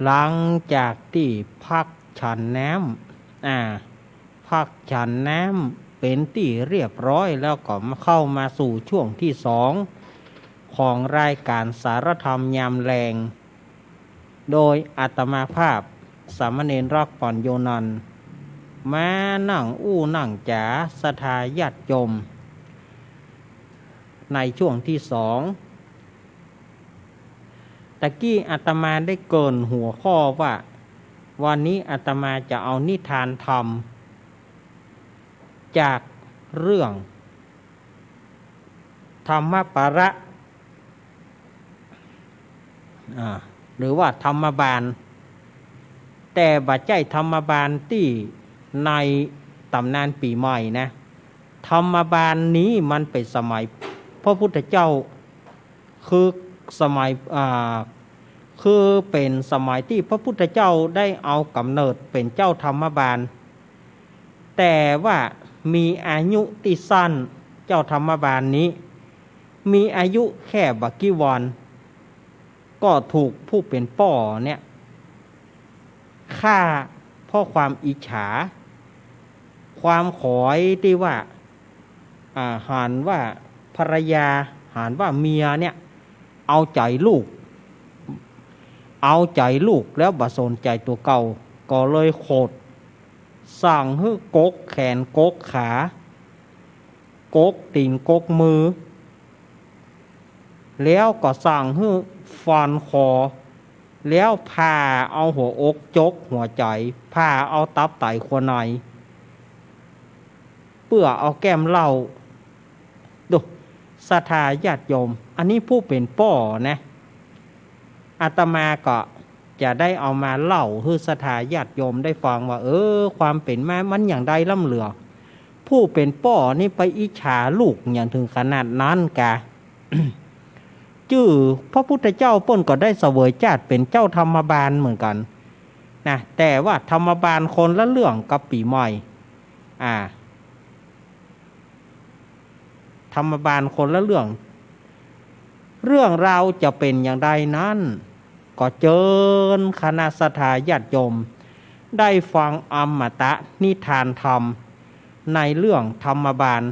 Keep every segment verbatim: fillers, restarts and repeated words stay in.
หลังจากตี้พักฉันน้ำ อ่า พักฉันน้ำเป๋นตี้เรียบร้อยแล้วก็มาเข้ามาสู่ช่วงที่สองของรายการสารธรรมยามแลง โดยอาตมาภาพสามเณรรักษ์ ปัญโญนันท์ มานั่งอู้นั่งจ๋าศรัทธาญาติโยม ในช่วงที่สอง ตะกี้อาตมาได้เกริ่นหัวข้อว่า วันนี้อาตมาจะเอานิทานธรรม จากเรื่องธรรมปาระ อ่า หรือว่าธรรมบาล แต่บ่ใจ้ธรรมบาลตี้ในต๋ำนานปี๋ใหม่นะ ธรรมบาลนี้มันเป๋นสมัยพระพุทธเจ้า คือสมัย อ่า คือเป๋นสมัยตี้พระพุทธเจ้าได้เอาก๋ำเนิดเป๋นเจ้าธรรมบาล แต่ว่ามีอายุตี้สั้น เจ้าธรรมบาลนี้ มีอายุแค่บ่กี่วัน ก็ถูกผู้เป๋นป้อเนี่ย ฆ่าเพราะความอิจฉา ความขอยตี้ว่า อ่า หันว่าภรรยา หันว่าเมียเนี่ย เอาใจ๋ลูก เอาใจ๋ลูกแล้วบ่สนใจ๋ตั๋วเก่า ก็เลยโขด สั่งหื้อกกแขนกกขา กกตี๋นกกมือ แล้วก็สั่งหื้อฟันคอ แล้วผ่าเอาหัวอกจกหัวใจ๋ ผ่าเอาตับไตขั้วใน เปื้อเอาแก้มเหล้า ดู ศรัทธาญาติโยม อันนี้ผู้เป๋นป้อนะ อาตมาก็จะได้เอามาเล่าหื้อศรัทธาญาติโยมได้ฟังว่า เออ ความเป๋นมามันอย่างใดล้ำเหลือ ผู้เป๋นป้อนี่ไปอิจฉาลูกอย่างถึงขนาดนั้นกา จื้อพระพุทธเจ้าเปิ้นก็ได้เสวยจาติเป๋นเจ้าธรรมบาลเหมือนกั๋นนะ แต่ว่าธรรมบาลคนละเรื่องกับปี๋ใหม่ อ่า ธรรมบาลคนละเรื่อง เรื่องราวจะเป๋นอย่างใดนั้น ก็เจิญคณะศรัทธาญาติโยม ได้ฟังอมตะนิทานธรรม ในเรื่องธรรมบาล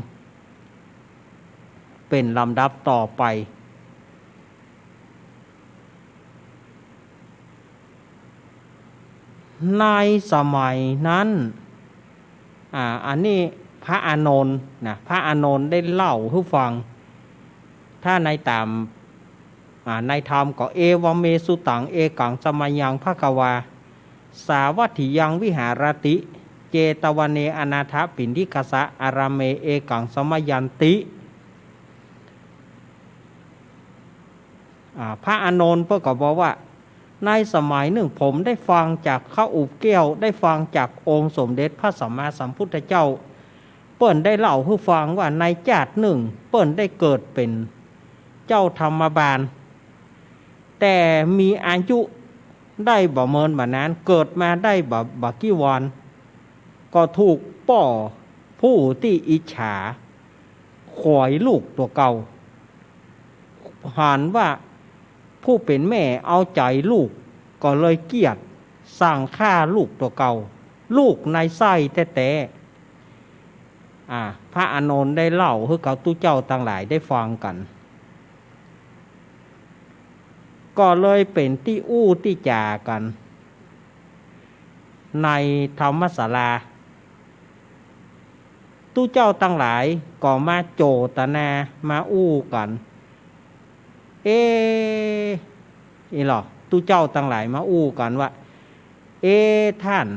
เป๋นลำดับต่อไป ในสมัยนั้น อ่า อันนี้พระอานนท์นะ พระอานนท์ได้เล่าหื้อฟัง ถ้าในต๋าม อ่า ในธรรมก็ เอวัมเม สุตัง เอกัง สะมะยัง ภะคะวา สาวัตถิยัง วิหารติ เจตวะเน อนาถะปิณฑิกะสะ อารามเม เอกัง สะมะยันติ อ่า พระอานนท์เปิ้นก็บอกว่า ในสมัยนึ่งผมได้ฟังจากข้าอุบแก้ว ได้ฟังจากองค์สมเด็จพระสัมมาสัมพุทธเจ้า เปิ้นได้เล่าหื้อฟังว่าในจาตินึ่งเปิ้นได้เกิดเป๋นเจ้าธรรมบาล แต่มีอายุได้บ่เมินบ่นาน เกิดมาได้บ่ บ่กี่วัน ก็ถูกป้อผู้ตี้อิจฉาขอยลูกตั๋วเก่า หันว่าผู้เป๋นแม่เอาใจ๋ลูก ก็เลยเกลียด สั่งฆ่าลูกตั๋วเก่า ลูกในไส้แต๊ๆ อ่า พระอานนท์ได้เล่าหื้อกับตุ๊เจ้าตังหลายได้ฟังกั๋น ก็เลยเป๋นตี้อู้ตี้จ๋ากั๋น ในธรรมศาลา ตุ๊เจ้าตังหลายก็มาโจตนามาอู้กั๋น เอ๊ะ อีหลอ ตุ๊เจ้าตังหลายมาอู้กั๋นว่า เอ๊ะ ท่าน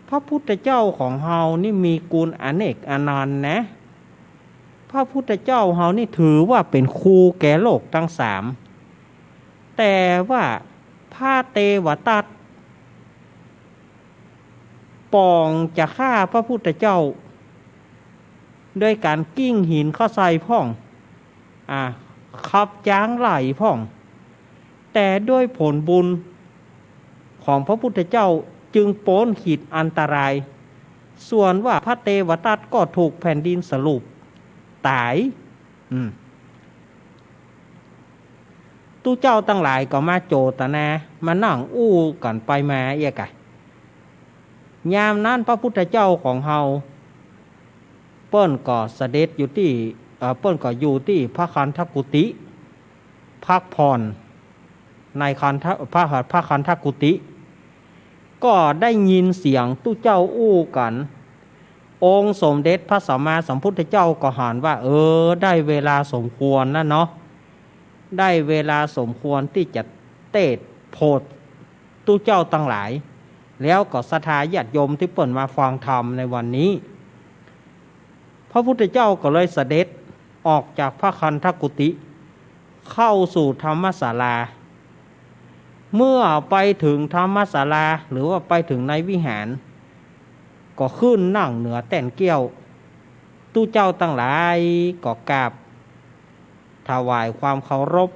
พระพุทธเจ้าของเฮานี่มีกุณอเนกอนันต์นะ พระพุทธเจ้าเฮานี่ถือว่าเป๋นครูแก่โลกตังสาม แต่ว่าพระเตวทัต ป๋องจะฆ่าพระพุทธเจ้า โดยก๋านกลิ้งหินเข้าใส่พ่อง อ่า ขับจ๊างไล่พ่อง แต่ด้วยผลบุญของพระพุทธเจ้าจึงป๊นขีดอันตราย ส่วนว่าพระเตวทัตก็ถูกแผ่นดินสลุปต๋าย อืม ตุ๊เจ้าตังหลายก็มาโจตนา มานั่งอู้กั๋นไปมาเอี้ยกะ ยามนั้นพระพุทธเจ้าของเฮา เปิ้นก็เสด็จอยู่ตี้ เอ่อ เปิ้นก็อยู่ตี้พระคันธกุฏิ พักผ่อนในคันธ พระ พระคันธกุฏิ ก็ได้ยินเสียงตุ๊เจ้าอู้กั๋น องค์สมเด็จพระสัมมาสัมพุทธเจ้าก็หันว่า เออ ได้เวลาสมควรแล้วเนาะ ได้เวลาสมควรตี้จะเตศน์โผดตุ๊เจ้าตังหลาย แล้วก็ศรัทธาญาติโยมตี้เปิ้นมาฟังธรรมในวันนี้ พระพุทธเจ้าก็เลยเสด็จออกจากพระคันธกุฏิ เข้าสู่ธรรมศาลา เมื่อไปถึงธรรมศาลา หรือว่าไปถึงในวิหาร ก็ขึ้นนั่งเหนือแต้นเกลี้ยว ตุ๊เจ้าตังหลายก็กราบถวายความเคารพ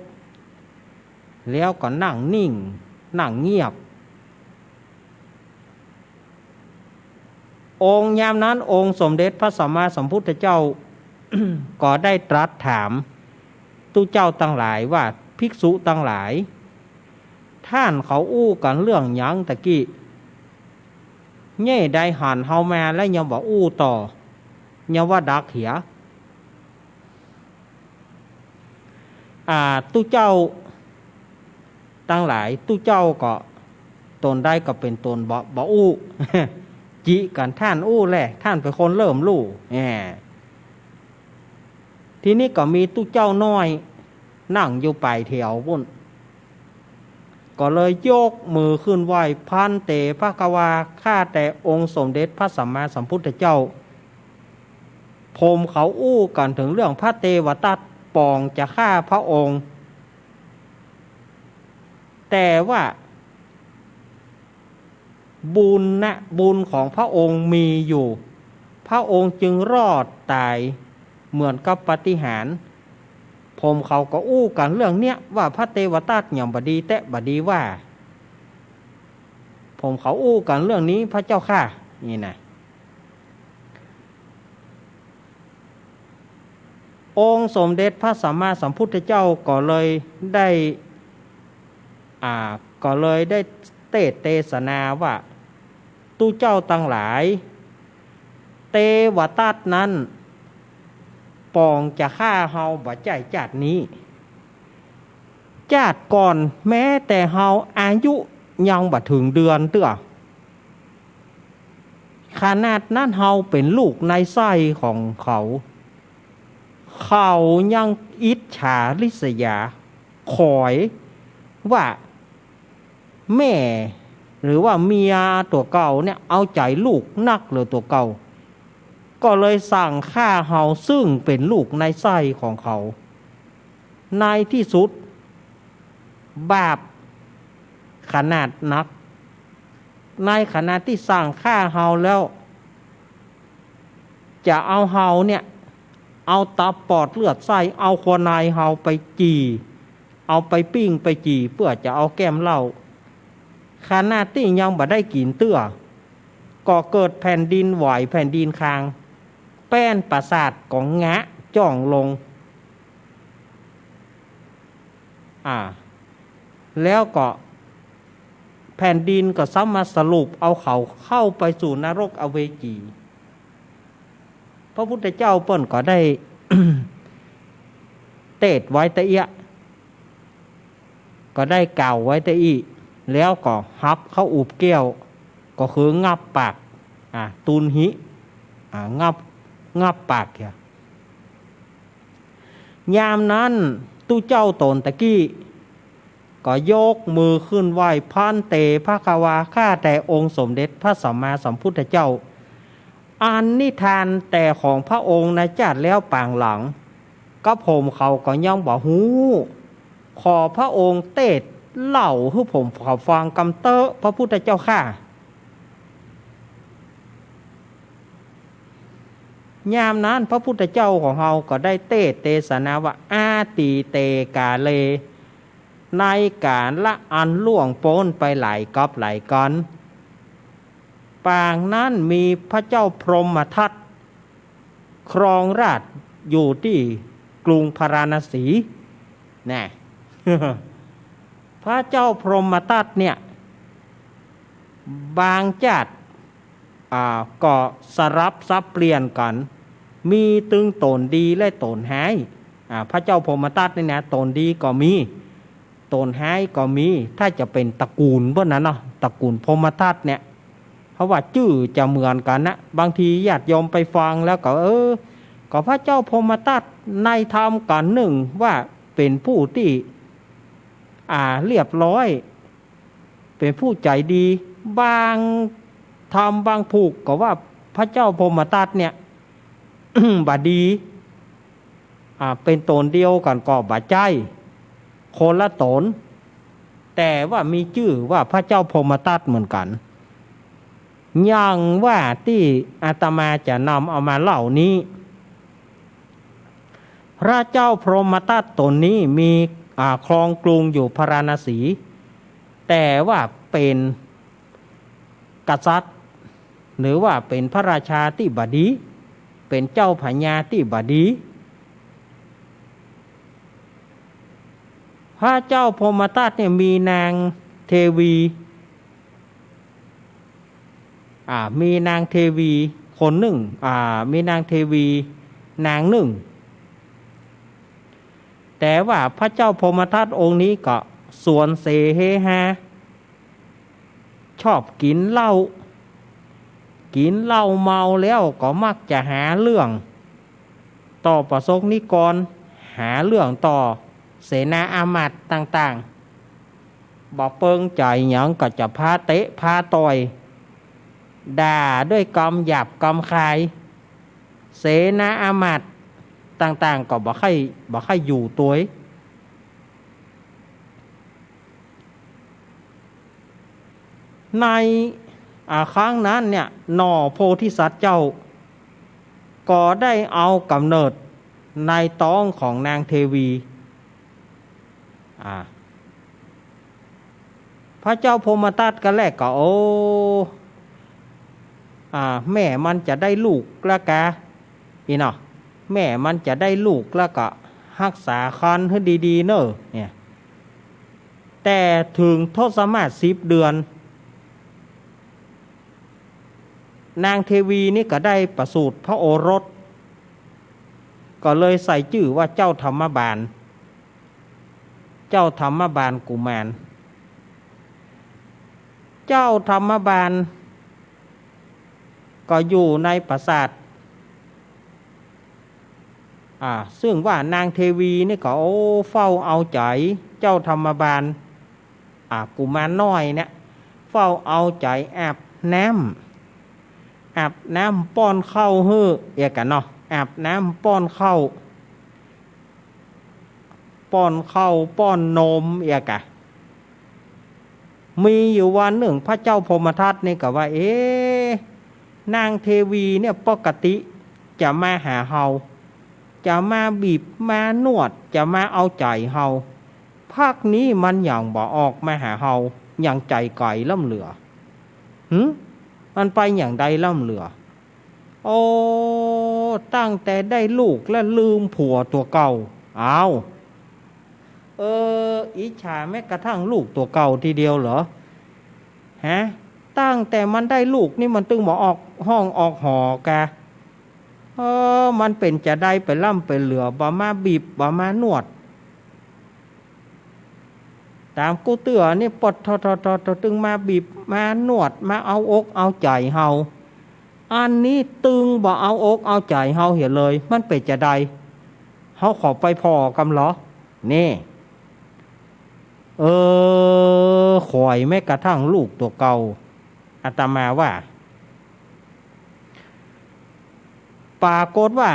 แล้วก็นั่งนิ่ง นั่งเงียบ องค์ ยามนั้นองค์สมเด็จพระสัมมาสัมพุทธเจ้า ก็ได้ตรัสถามตุ๊เจ้าตังหลายว่า ภิกษุตังหลาย ท่านเขาอู้กั๋นเรื่องหยังตะกี้ เน่ได้หันเฮามาแล้วยังบ่อู้ต่อ ยังว่าดักเหีย อ่า ตุ๊เจ้าตังหลาย ตุ๊เจ้าก็ต๋นได้ก็เป๋นต๋นบ่ บ่อู้ จิกั๋น ท่านอู้แหละ ท่านเป๋นคนเริ่มอู้ แหม ทีนี้ก็มีตุ๊เจ้าน้อยนั่งอยู่ป๋ายแถวปู้น ก็เลยยกมือขึ้นไหว้ ภันเต ภควา ข้าแต่องค์สมเด็จพระสัมมาสัมพุทธเจ้า ผมเขาอู้กั๋นเถิงเรื่องพระเตวทัตตร์ปองจะฆ่าพระองค์ แต่ว่าบุญนะ บุญของพระองค์มีอยู่ พระองค์จึงรอดต๋ายเหมือนกับปาฏิหาริย์ ผมเขาก็อู้กั๋นเรื่องเนี้ยว่าพระเตวทัตตร์หยังบ่ดีแต๊บ่ดีว่า ผมเขาอู้กั๋นเรื่องนี้พระเจ้าข้า นี่นะ องค์สมเด็จพระสัมมาสัมพุทธเจ้าก็เลยได้ อ่า ก็เลยได้เตศน์เตสนาว่า ตุ๊เจ้าตังหลาย เตวทัตตร์นั้น ปองจะฆ่าเฮาบ่ใจ้จาตินี้ จาติก่อนแม้แต่เฮาอายุยังบ่เถิงเดือนเตื้อ ขนาดนั้นเฮาเป๋นลูกในไส้ของเขา เขายังอิจฉาริษยา ขอยว่าแม่หรือว่าเมียตั๋วเก่าเนี่ยเอาใจ๋ลูกนักเหลือตั๋วเก่า ก็เลยสั่งฆ่าเฮาซึ่งเป๋นลูกในไส้ของเขา ในตี้สุด บาปขนาดนัก ในขณะตี้สั่งฆ่าเฮาแล้ว จะเอาเฮาเนี่ย เอาตับปอดเลือดไส้ เอาขัวในเฮาไปจี่ เอาไปปิ้งไปจี่ เปื้อจะเอาแก้มเหล้า ขณะตี้ยังบ่ได้กิ๋นเตื้อ ก็เกิดแผ่นดินไหว แผ่นดินคลาง แป้นปราสาทก็หงะจ้องลง อ่า แล้วก็แผ่นดินก็สามารถสรุปเอาเขาเข้าไปสู่นรกอเวจี พระพุทธเจ้าเปิ้นก็ได้ เตศน์ไว้ตะอี้ ก็ได้กล่าวไว้ตะอี้ แล้วก็หับเข้าอุบแก้ว ก็คืองับปาก อ่า ตูนหิ อ่า งับ งับปากเหีย ยามนั้นตุ๊เจ้าต๋นตะกี้ ก็ยกมือขึ้นไหว้ ภันเต ภควา ข้าแต่องค์สมเด็จพระสัมมาสัมพุทธเจ้า อันนิทานแต่ของพระองค์ในจาติแล้วปางหลัง กระผมเขาก็ยังบ่ฮู้ ขอพระองค์เตศน์เล่าหื้อผมเขาฟังกำเต๊อะ พระพุทธเจ้าข้า ยามนั้นพระพุทธเจ้าของเฮาก็ได้เตศน์เตสนาว่า อตีเตกาเล ในกาละอันล่วงป๊นไปหลายกัปหลายกัณฑ์ ปางนั้นมีพระเจ้าพรหมทัต ครองราชย์อยู่ตี้กรุงพาราณสี นะ พระเจ้าพรหมทัตเนี่ย บางจาติ อ่า ก็สลับสับเปลี่ยนกั๋น มีตึงต๋นดีและต๋นฮ้าย อ่า พระเจ้าพรหมทัตนี่นะ ต๋นดีก็มี ต๋นฮ้ายก็มี ถ้าจะเป๋นตระกูลเปิ้นนะเนาะ ตระกูลพรหมทัตเนี่ย เพราะว่าจื้อจะเหมือนกั๋นนะ บางทีญาติโยมไปฟังแล้วก็ เออ ก็พระเจ้าพรหมทัตในธรรมกัณฑ์นึ่งว่าเป๋นผู้ตี้ อ่า เรียบร้อย เป๋นผู้ใจ๋ดี บางธรรมบางผูกก็ว่าพระเจ้าพรหมทัตเนี่ย บ่ดี อ่า เป๋นต๋นเดียวกั๋นก็บ่ใจ้ คนละต๋น แต่ว่ามีจื้อว่าพระเจ้าพรหมทัตเหมือนกั๋น อย่างว่าตี้อาตมาจะนำเอามาเล่านี้ พระเจ้าพรหมทัตต๋นนี้มี อ่า ครองกรุงอยู่พาราณสี แต่ว่าเป๋นกษัตริย์ หรือว่าเป๋นพระราชาตี้บ่ดี เป๋นเจ้าพญาตี้บ่ดี พระเจ้าพรหมทัตเนี่ยมีนางเทวี อ่า มีนางเทวีคนนึ่ง อ่า มีนางเทวีนางนึ่ง แต่ว่าพระเจ้าพรหมทัตองค์นี้ก็สวนเสเฮฮา ชอบกิ๋นเหล้า กิ๋นเหล้าเมาแล้วก็มักจะหาเรื่องต่อประสงค์นิกร หาเรื่องต่อเสนาอามาตย์ต่างๆ บ่เปิงใจ๋หยังก็จะพาเตะพาต่อย ด่าด้วยกำหยาบกำคาย เสนาอามาตย์ต่างๆ ก็บ่ใค่ บ่ใค่อยู่ตวย ใน อ่า ครั้งนั้นเนี่ย หน่อโพธิสัตว์เจ้า ก็ได้เอาก๋ำเนิดในต๊องของนางเทวี อ่า พระเจ้าพรหมทัตก็แลก็ โอ้ อ่า แม่มันจะได้ลูกแล้วกา อี้เนาะ แม่มันจะได้ลูกแล้วก็ฮักษาครรภ์หื้อดีๆ เน่อ เนี่ย แต่เถิงทศมาศสิบเดือน นางเทวีนี่ก็ได้ประสูติพระโอรส ก็เลยใส่จื้อว่าเจ้าธรรมบาล เจ้าธรรมบาลกุมาร เจ้าธรรมบาล ก็อยู่ในปราสาท อ่า ซึ่งว่านางเทวีนี่ก็ โอ้ เฝ้าเอาใจ๋เจ้าธรรมบาล อ่า กุมารน้อยเนี่ย เฝ้าเอาใจ๋อาบน้ำ อาบน้ำป้อนข้าวหื้อ เอียกะเนาะ อาบน้ำป้อนข้าว ป้อนข้าวป้อนนม เอียกะ มีอยู่วันนึ่งพระเจ้าพรหมทัตนี่ก็ว่า เอ๊ะ นางเทวีเนี่ยปกติจะมาหาเฮา จะมาบีบมานวด จะมาเอาใจ๋เฮา พักนี้มันหยังบ่ออกมาหาเฮา หยังใจ๋ไก๋ล้ำเหลือ หึ มันไปหยังใดล้ำเหลือ โอ้ ตั้งแต่ได้ลูกแล้วลืมผัวตั๋วเก่า อ้าว เออ อิจฉาแม้กระทั่งลูกตั๋วเก่าทีเดียวเหรอ ฮะ ตั้งแต่มันได้ลูกนี่มันตึงบ่ออกฮ้องออกหอกา เออ มันเป๋นจาใดไปล้ำไปเหลือ บ่มาบีบ บ่มานวด ต๋ามกู้เตื้อนี่ปอดทอดๆๆๆ ตึงมาบีบ มานวด มาเอาอกเอาใจ๋เฮา อันนี้ตึงบ่เอาอกเอาใจ๋เฮาเหียเลย มันเป๋นจาใด เฮาขอไปผ่อกำเหรอ นี่ เออ ข่อยแม้กระทั่งลูกตั๋วเก่า อาตมาว่า ปรากฏว่า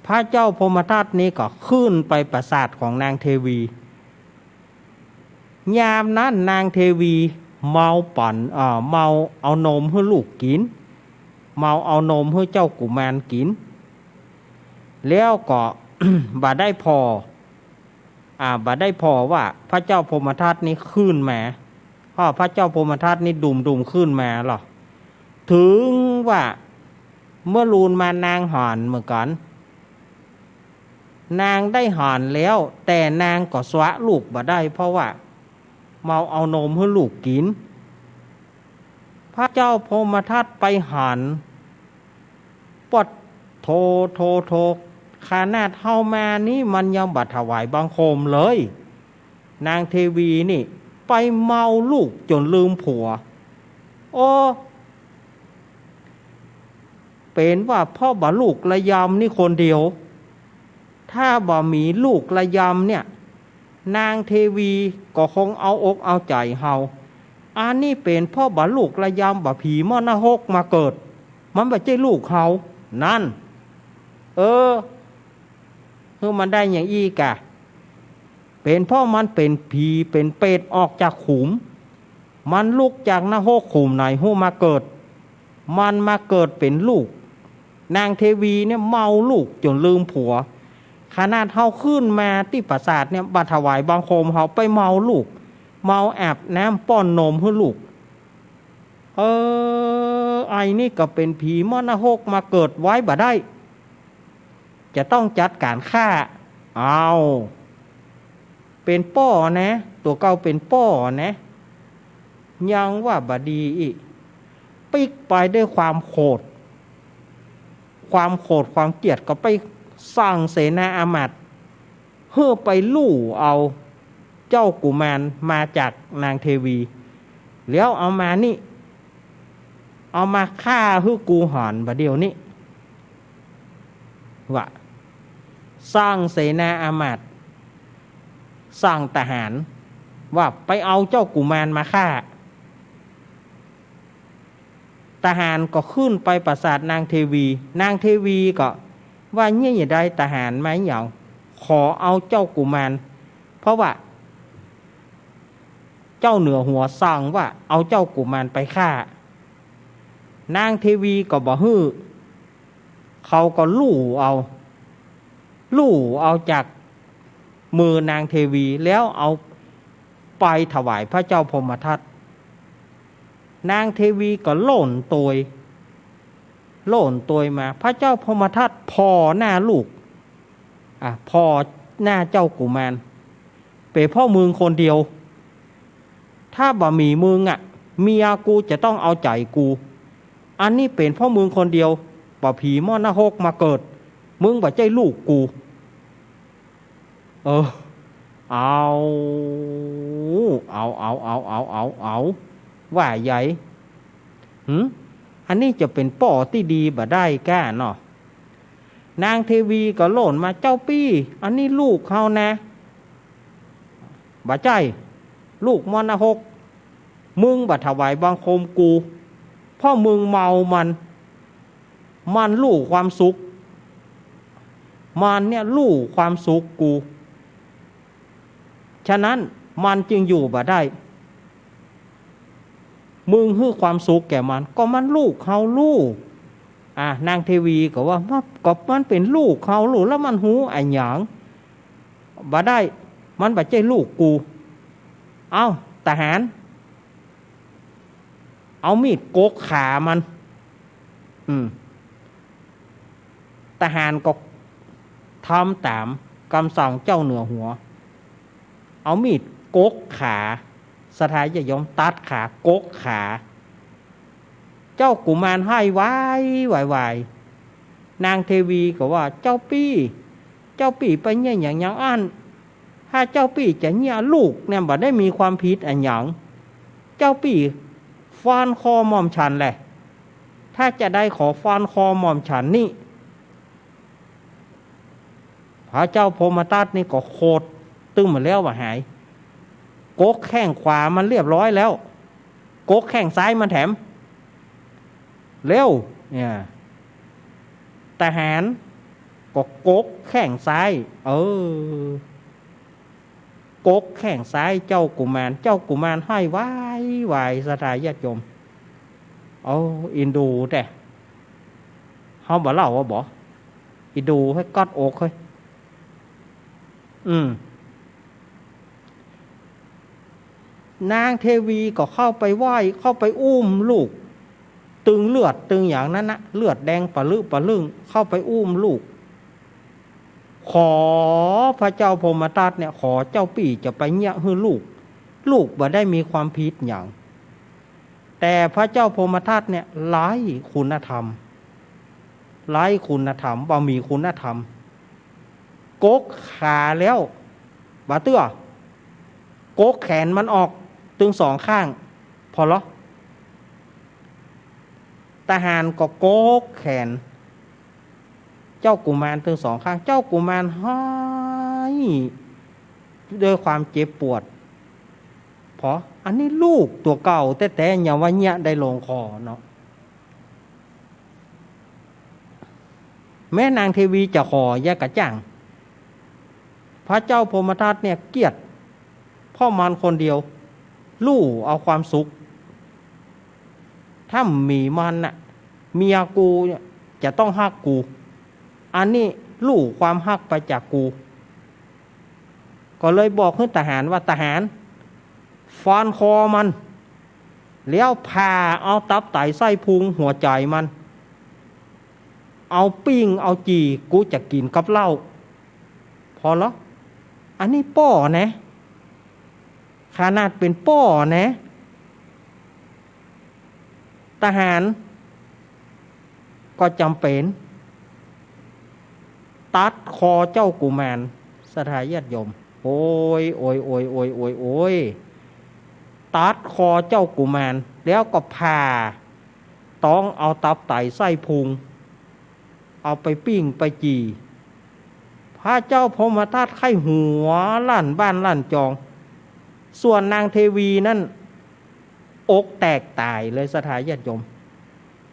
พระเจ้าพรหมทัตนี่ก็ขึ้นไปปราสาทของนางเทวี ยามนั้นนางเทวีเมาปั๋น เอ่อ เมาเอานมหื้อลูกกิ๋น เมาเอานมหื้อเจ้ากุมารกิ๋น แล้วก็ บ่ได้ผ่อ อ่า บ่ได้ผ่อว่าพระเจ้าพรหมทัตนี่ขึ้นมา เพราะพระเจ้าพรหมทัตนี่ดุมๆ ขึ้นมาลอ เถิงว่าเมื่อลูนมานางหันเหมือนกั๋น นางได้หันแล้ว แต่นางก็สวะลูกบ่ได้ เพราะว่า เมาเอานมหื้อลูกกิ๋น พระเจ้าพรหมทัตไปหัน ปัดโธ โธ โธ ขนาดเฮามานี่มันยังบ่ถวายบังคมเลย นางเทวีนี่ไปเมาลูกจ๋นลืมผัว โอ้ เป๋นว่าเพราะบ่ลูกระยำนี่คนเดียว ถ้าบ่มีลูกระยำเนี่ย นางเทวีก็คงเอาอกเอาใจ๋เฮา อันนี้เป๋นเพราะบ่ลูกระยำ บ่ผีมรณรกมาเกิด มันบ่ใจ้ลูกเฮา นั่น เออ หื้อมันได้อย่างอี้กะ เป๋นเพราะมันเป๋นผีเป๋นเปรตออกจากขุม มันลุกจากนรกขุมไหนฮู้มาเกิด มันมาเกิดเป๋นลูก นางเทวีเนี่ยเมาลูกจ๋นลืมผัว ขนาดเฮาขึ้นมาตี้ปราสาทเนี่ย บ่ถวายบังคมเฮา ไปเมาลูก เมาอาบน้ำป้อนนมหื้อลูก เออ ไอ้นี่ก็เป๋นผีมรณรกมาเกิดไว้บ่ได้ จะต้องจัดก๋านฆ่า เอา เป๋นป้อนะ ตั๋วเก่าเป๋นป้อนะ ยังว่าบ่ดีอี้ ปิ๊กไปด้วยความโขด ความโขดความเกลียดก็ไปสั่งเสนาอามาตย์ หื้อไปลู่เอาเจ้ากุมารมาจากนางเทวี แล้วเอามานี่ เอามาฆ่าหื้อกูหันบ่าเดี่ยวนี้ ว่า สั่งเสนาอามาตย์ สั่งทหาร ว่าไปเอาเจ้ากุมารมาฆ่า ทหารก็ขึ้นไปปราสาทนางเทวี นางเทวีก็ว่า เยียะหยังใด ทหารมาหยัง ขอเอาเจ้ากุมาร เพราะว่าเจ้าเหนือหัวสั่งว่าเอาเจ้ากุมารไปฆ่า นางเทวีก็บ่หื้อ เขาก็ลู่เอา ลู่เอาจากมือนางเทวี แล้วเอาไปถวายพระเจ้าพรหมทัต นางเทวีก็โล่นโตย โล่นโตยมา พระเจ้าพรหมทัตผ่อหน้าลูก อ่ะ ผ่อหน้าเจ้ากุมาร เป๋นเพราะมึงคนเดียว ถ้าบ่มีมึงอะ เมียกูจะต้องเอาใจ๋กู อันนี้เป๋นเพราะมึงคนเดียว บ่ผีมรณรกมาเกิด มึงบ่ใจ้ลูกกู เออ เอา เอา เอา ว่าใหญ่ หึ อันนี้จะเป๋นป้อตี้ดีบ่ได้ก้าเนาะ นางเทวีก็โล่นมา เจ้าปี้ อันนี้ลูกเฮานะ บ่ใจ้ ลูกมรณรก มึงบ่ถวายบังคมกู เพราะมึงเมามัน มันลู่ความสุข มันเนี่ยลู่ความสุขกู ฉะนั้นมันจึงอยู่บ่ได้ มึงหื้อความสุขแก่มัน ก็มันลูกเฮาลู่ อ่ะ นางเทวีก็ว่า ก็มันเป๋นลูกเฮาลู่ แล้วมันฮู้อะหยัง บ่ได้ มันบ่ใจ้ลูกกู เอ้า ทหาร เอามีดกกขามัน อืม ทหารก็ทำต๋ามกำสั่งเจ้าเหนือหัว เอามีดกกขา ศรัทธาญาติโยม ตัดขา กกขา เจ้ากุมารไห้วายวายวาย นางเทวีก็ว่า เจ้าปี้ เจ้าปี้ไปเยียะหยังอย่างอั้น ถ้าเจ้าปี้จะเยียะลูกเนี่ย บ่ได้มีความผิดอะหยัง เจ้าปี้ฟันคอหม่อมฉันแหละ ถ้าจะได้ขอฟันคอหม่อมฉันนี่ พระเจ้าพรหมทัตนี่ก็โขดตึงหมดแล้วว่าหาย กกแข้งขวามันเรียบร้อยแล้ว กกแข้งซ้ายมันแถม เร็ว เนี่ย ทหารก็กกแข้งซ้าย เออ กกแข้งซ้ายเจ้ากุมาร เจ้ากุมารไห้วายวาย ศรัทธาญาติโยม เอา อินดูแต่ เฮาบ่เล่าว่าบ่ อินดูให้กัดอกเฮ้ย อืม นางเทวีก็เข้าไปไหว้ เข้าไปอุ้มลูก ตึงเลือดตึงอย่างนั้นนะ เลือดแดงปะลึปะลึ่ง เข้าไปอุ้มลูก ขอพระเจ้าพรหมทัตเนี่ย ขอเจ้าปี้จะไปเยียะหื้อลูก ลูกบ่ได้มีความผิดหยัง แต่พระเจ้าพรหมทัตเนี่ยไร้คุณธรรม ไร้คุณธรรม บ่มีคุณธรรม กกขาแล้ว บ่าเตื้อ กกแขนมันออกตึงสองข้าง ผ่อลอ ทหารก็กกแขน เจ้ากุมารตึงสองข้าง เจ้ากุมารไห้ด้วยความเจ็บปวด ผ่อ อันนี้ลูกตั๋วเก่าแต๊ๆ เยียะว่าเยียะได้ลงคอเนาะ แม้นางเทวีจะขอเยียะกระจ่าง พระเจ้าพรหมทัตเนี่ยเกลียด เพราะมันคนเดียว ลู่เอาความสุข ถ้ามีมันน่ะ เมียกูเนี่ยจะต้องฮักกู อันนี้ลู่ความฮักไปจากกู ก็เลยบอกหื้อทหารว่า ทหาร ฟันคอมัน แล้วผ่าเอาตับไตไส้พุงหัวใจ๋มัน เอาปิ้งเอาจี่ กูจะกิ๋นกับเหล้า ผ่อลอ อันนี้ป้อนะ ขนาดเป๋นป้อนะ ทหารก็จ๋ำเป๋นตัดคอเจ้ากุมาร ศรัทธาญาติโยม โอ๊ย โอ๊ย โอ๊ย โอ๊ย โอ๊ย โอ๊ย ตัดคอเจ้ากุมาร แล้วก็ผ่าต๊องเอาตับไตไส้พุง เอาไปปิ้งไปจี่ พระเจ้าพรหมทัตใค่หัวลั่นบ้านลั่นจอง ส่วนนางเทวีนั้น อกแตกต๋ายเลย ศรัทธาญาติโยม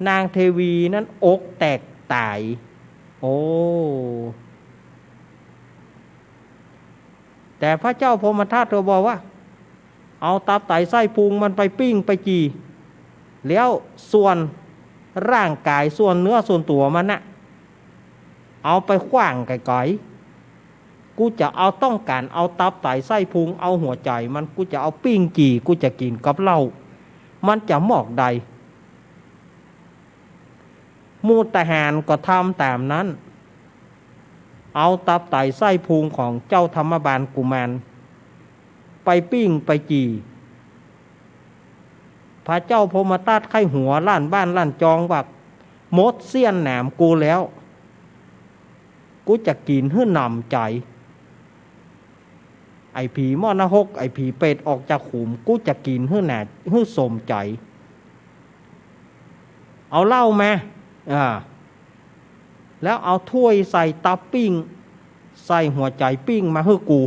นางเทวีนั้นอกแตกต๋าย โอ้ แต่พระเจ้าพรหมทัตก็บอกว่า เอาตับไตไส้พุงมันไปปิ้งไปจี่ แล้วส่วนร่างก๋ายส่วนเนื้อส่วนตั๋วมันน่ะ เอาไปขว้างไก๋ๆ กูจะเอา ต้องก๋านเอาตับไตไส้พุง เอาหัวใจ๋มัน กูจะเอาปิ้งจี่ กูจะกิ๋นกับเหล้า มันจะมอกใด หมู่ทหารก็ทำต๋ามนั้น เอาตับไตไส้พุงของเจ้าธรรมบาลกุมารไปปิ้งไปจี่ พระเจ้าพรหมทัตใค่หัวลั่นบ้านลั่นจองว่า หมดเสี้ยนหนามกูแล้ว กูจะกิ๋นหื้อหนำใจ๋ ไอ้ผีหม้อนรก ไอ้ผีเปรตออกจากขุม กูจะกิ๋นหื้อหนา หื้อสมใจ๋ เอาเหล้ามา อ่า แล้วเอาถ้วยใส่ตับปิ้ง ใส่หัวใจ๋ปิ้งมาหื้อกู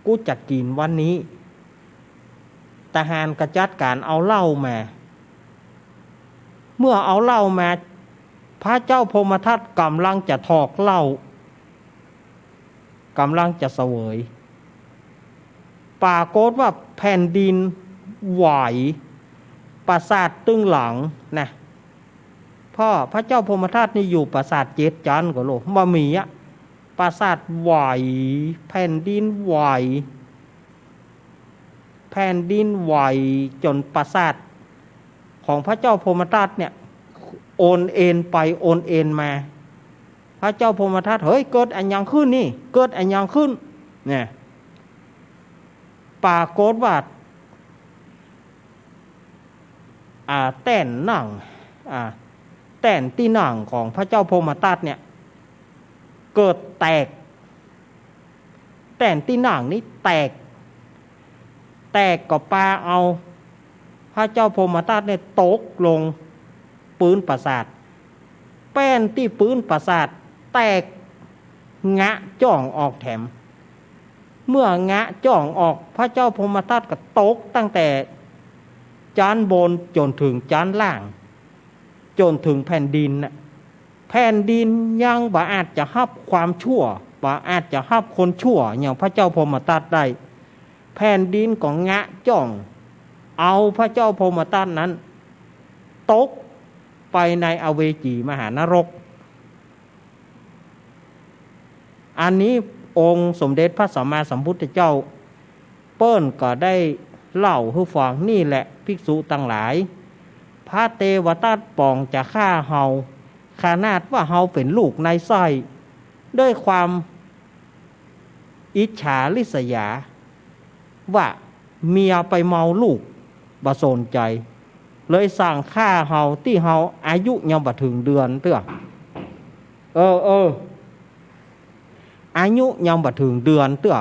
กูจะกิ๋นวันนี้ ทหารก็จัดก๋านเอาเหล้ามา เมื่อเอาเหล้ามา พระเจ้าพรหมทัตก๋ำลังจะถอกเหล้า ก๋ำลังจะเสวย ปรากฏว่าแผ่นดินไหว ปราสาทตึงหลังนะ เพราะพระเจ้าพรหมทัตนี่อยู่ปราสาทเจ็ดจั๊นก็โล บ่มีอะ ปราสาทไหว แผ่นดินไหว แผ่นดินไหวจ๋นปราสาทของพระเจ้าพรหมทัตเนี่ย โอนเอนไปโอนเอนมา พระเจ้าพรหมทัต เฮ้ย เกิดอะหยังขึ้นนี่ เกิดอะหยังขึ้น เนี่ย ปรากฏว่า อ่า แต้นนั่ง อ่า แต้นตี้นั่งของพระเจ้าพรหมทัตเนี่ย เกิดแตก แต้นตี้นั่งนี้แตก แตกก็ปาเอาพระเจ้าพรหมทัตเนี่ยตกลงปื๊นปราสาท แป้นตี้ปื๊นปราสาทแตก งะจ้องออกแถม เมื่องะจ้องออก พระเจ้าพรหมทัตก็ตกตั้งแต่จั๊นบนจ๋นเถิงจั๊นล่าง จ๋นเถิงแผ่นดินน่ะ แผ่นดินยังบ่อาจจะฮับความชั่ว บ่อาจจะฮับคนชั่วอย่างพระเจ้าพรหมทัตได้ แผ่นดินก็งะจ้องเอาพระเจ้าพรหมทัตนั้น ตกไปในอเวจีมหานรก อันนี้องค์สมเด็จพระสัมมาสัมพุทธเจ้า เปิ้นก็ได้เล่าหื้อฟัง นี่แหละภิกษุตังหลาย พระเตวทัตป๋องจะฆ่าเฮา ขนาดว่าเฮาเป๋นลูกในไส้ ด้วยความอิจฉาริษยา ว่า เมียไปเมาลูก บ่สนใจ๋ เลยสั่งฆ่าเฮา ตี้เฮาอายุยังบ่เถิงเดือนเตื้อ เออ เออ อายุยังบ่เถิงเดือนเตื้อ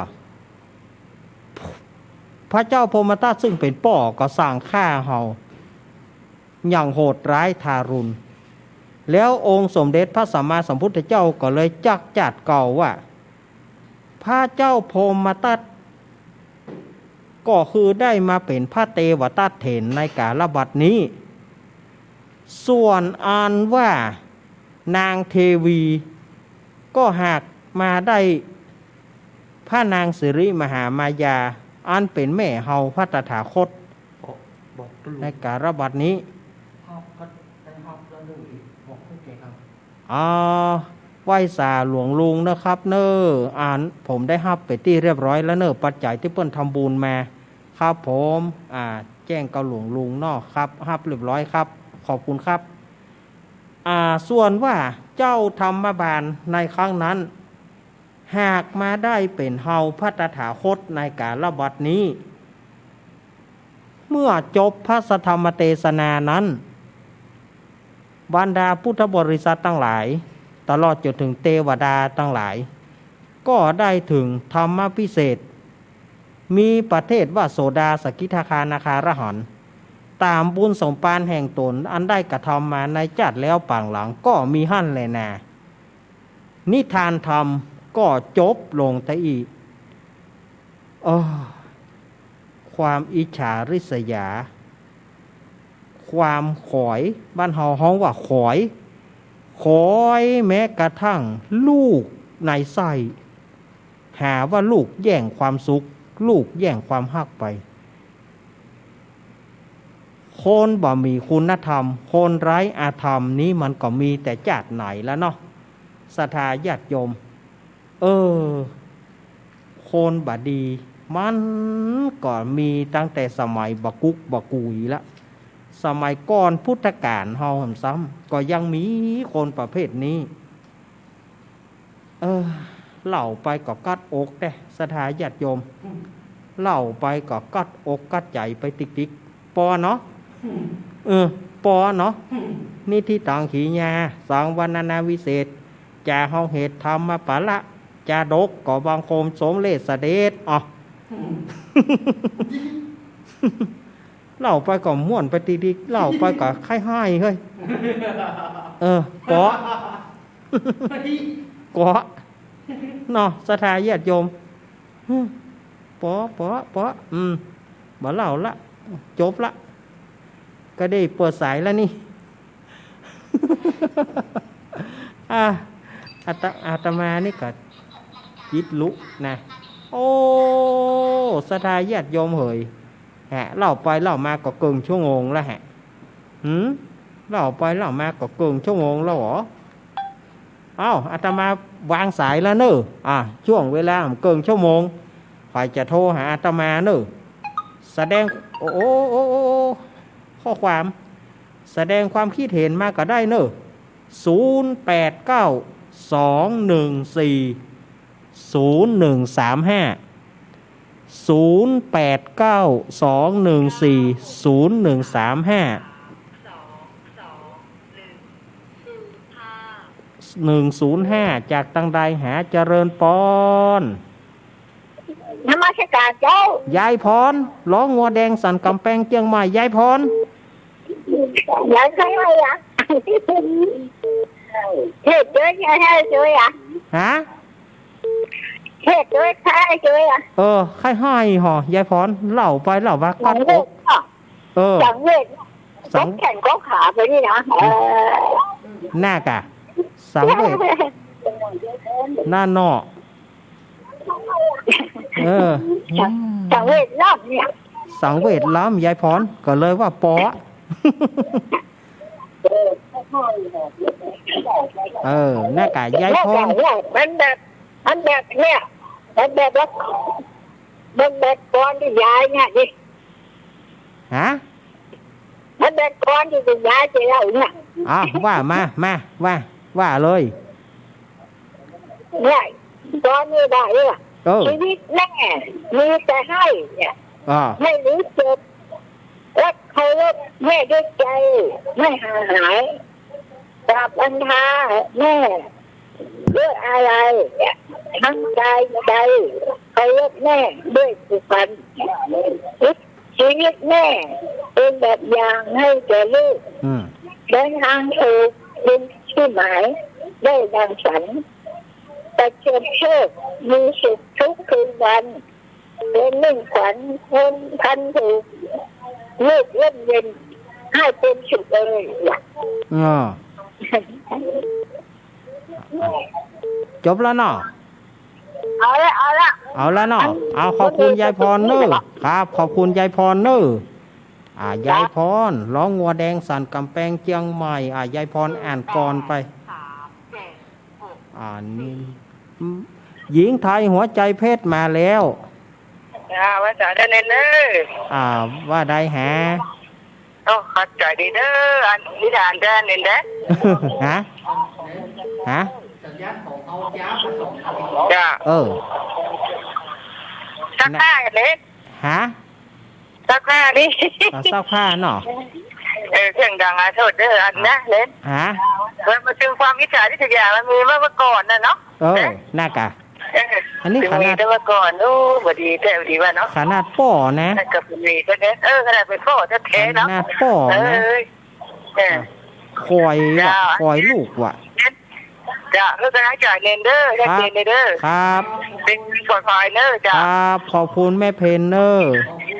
พระเจ้าพรหมทัตซึ่งเป๋นป้อก็สั่งฆ่าเฮา อย่างโหดร้ายทารุณ แล้วองค์สมเด็จพระสัมมาสัมพุทธเจ้าก็เลยจักจัดเกล้าว่า พระเจ้าพรหมทัตก็คือได้มาเป๋นพระเตวทัตเถรในกาลบัดนี้ ส่วนอันว่านางเทวี ก็หากมาได้พระนางสิริมหามายา อันเป๋นแม่เฮาพระตถาคต บอก บอกลูก ในกาลบัดนี้ ครับ ก็ได้ฮับแล้วเด้อ บอกลูกแกครับ อ่า ไหว้สาหลวงลุงนะครับเน่อ อ่า ผมได้ฮับเป๋นตี้เรียบร้อยแล้วเน่อ ปัจจัยตี้เปิ้นทำบุญมา ครับผม อ่า แจ้งกับหลวงลุงเนาะครับ ฮับเรียบร้อยครับ ขอบคุณครับ อ่า ส่วนว่าเจ้าธรรมบาลในครั้งนั้น หากมาได้เป๋นเฮาพระตถาคตในกาลบัดนี้ เมื่อจบพระสัทธรรมเตสนานั้น บรรดาพุทธบริษัทตังหลาย ตลอดจ๋นเถิงเตวดาตังหลาย ก็ได้เถิงธรรมวิเศษ มีประเภทว่าโสดา สกิทาคา อนาคา อรหันต์ ต๋ามบุญสมภารแห่งต๋นอันได้กระทำมาในจาติแล้วปางหลังก็มีหั้นแลนา นิทานธรรมก็จบลงเต้าอี้ เออ ความอิจฉาริษยา ความขอย บ้านเฮาฮ้องว่าขอย ขอยแม้กระทั่งลูกในไส้ หาว่าลูกแย่งความสุข ลูกแย่งความฮักไป คนบ่มีคุณธรรม คนไร้อธรรมนี้มันก็มีแต่จาติไหนละเนาะ ศรัทธาญาติโยม เออ คนบ่ดี มันก็มีตั้งแต่สมัยบ่ากุ๊กบ่ากุ๋ยละ สมัยก่อนพุทธกาลเฮาหำซ้ำ ก็ยังมีคนประเภทนี้ เออ เล่าไปก็กัดอกแต๊ ศรัทธาญาติโยม เล่าไปก็กัดอกกัดใจ๋ไปติ๊กๆ ปอเนาะ เออ ปอเนาะ นิธิตังขีญา สังวรรณนาวิเศษ จาฮองเหตุธรรมปาละ จาดกก็บังคมสมเด็จเสด็จ อ๋อ เล่าไปก็ม่วนไปติ๊กๆ เล่าไปก็ไข้ฮ้ายเฮ้ย เออ ปอ เกาะ เนาะ ศรัทธาญาติโยม ปอ ปอ ปอ อืม บ่เล่าละ จบละ ก็ได้เปิดสายแล้วนี่ อ่ะ อาต อาตมานี่ก็จิตลุนะ โอ้ ศรัทธาญาติโยมเหย ฮะ เล่าไปเล่ามาก็เกิ่งชั่วโมงแล้วฮะ หืม เล่าไปเล่ามาก็เกิ่งชั่วโมงแล้วเหรอ เอ้า อาตมาวางสายแล้วเน่อ อ่ะ ช่วงเวลาเกิ่งชั่วโมง ใผจะโทรหาอาตมาเน่อ แสดง โอ้ โอ้ โอ้ โอ้ ข้อความ แสดงความคิดเห็นมาก็ได้เน่อ ศูนย์แปดเก้า สองหนึ่งสี่ ศูนย์หนึ่งสามห้า ศูนย์แปดเก้า สองหนึ่งสี่ ศูนย์หนึ่งสามห้า หนึ่งศูนย์ห้า จากตังใดหา เจริญปอน นมัสการเจ้า ยายพร ร้องงัวแดงสันก๋ำแปงเจียงใหม่ ยายพร ยายใครวะยะ เฮ็ดด้วย ยายให้ด้วยอะ ฮะ เฮ็ดด้วย ใครด้วยอะ เออ ไข้ฮ้ายหอ ยายพร เล่าไปเล่ามากัดอก เออ สังเวช สัง แขนก็ขาไปนี่นะ เออ หน้ากะ สังเวช หน้าเนาะ เออ สัง สังเวชล้ำเนี่ย สังเวชล้ำ ยายพร ก็เลยว่าปอ เออ หน้ากะ ยายพร มันแบบ มันแบบเนี่ย มันแบบว่า มันแบบก่อนที่ยายเนี่ยดิ ฮะ มันแบบก่อนที่จะย้ายไปแล้วเนี่ย อ่ะ ว่ามา มา ว่า ว่าเลย เนี่ย ตอนนี้ได้เนี่ย เออ ชีวิตแม่ มีแต่ให้เนี่ย อ่า ไม่รู้จบ รักเคารพแม่ด้วยใจ ไม่ห่างหาย กราบอันทาแม่ด้วยอาลัย ทั้งกายใจ เคารพแม่ด้วยผูกพัน ชีวิตแม่เป็นแบบอย่างให้แก่ลูก อืม เดินทางถูกเป็นที่หมาย ได้ดังฝัน ประสบโชค มีสุขทุกคืนวัน เป็นมิ่งขวัญ คนพันผูก ลูกร่มเย็น ให้เป็นสุขเอ่ย อ่า จบแล้วเนาะ เอาละ เอาละ เอาละเนาะ เอา ขอบคุณยายพรเนอะ ครับ ขอบคุณยายพรเนอะ อ่า ยายพร ร้องงัวแดงสันก๋ำแปงเจียงใหม่ อ่า ยายพรอ่านก่อนไป อ่า นี่ หญิงไทยหัวใจเพชรมาแล้ว จ้า ไหว้สาเด้อเณรเด้อ อ่า ว่าใดฮะ โอ้ ขอบใจดีเด้อ อันนิทานเด้อเณรเด้อ ฮะ ฮะ จ้า เออ ซักผ้าเณร ฮะ ซักผ้านี่ อ่า ซักผ้าเนาะ เออ เสียงดังอ่ะ โทษเด้อ อันนะเณร ฮะ มันมาถึงความอิจฉาริษยา มันมีมาเมื่อก่อนน่ะเนาะ เออ เอ๊ะ น่ากะ เออ อันนี้ขนาด มีแต่ว่าก่อน โอ้ บ่ดีแต่บ่ดีว่าเนาะ ขนาดป้อนะ แต่ก็บ่มีก็เด้อ เออ ขนาดเป็นป้อแท้ๆเนาะ ขนาดป้อนะ เออ เออ คอยว่ะ เจ้า คอยลูกว่ะ เจ้า เออ ก็ให้จ่ายเณรเด้อ ครับ ให้เณรเด้อ ครับ เป็นปลอดภัยเด้อ เจ้า ครับ ขอบคุณแม่เพนเนอะ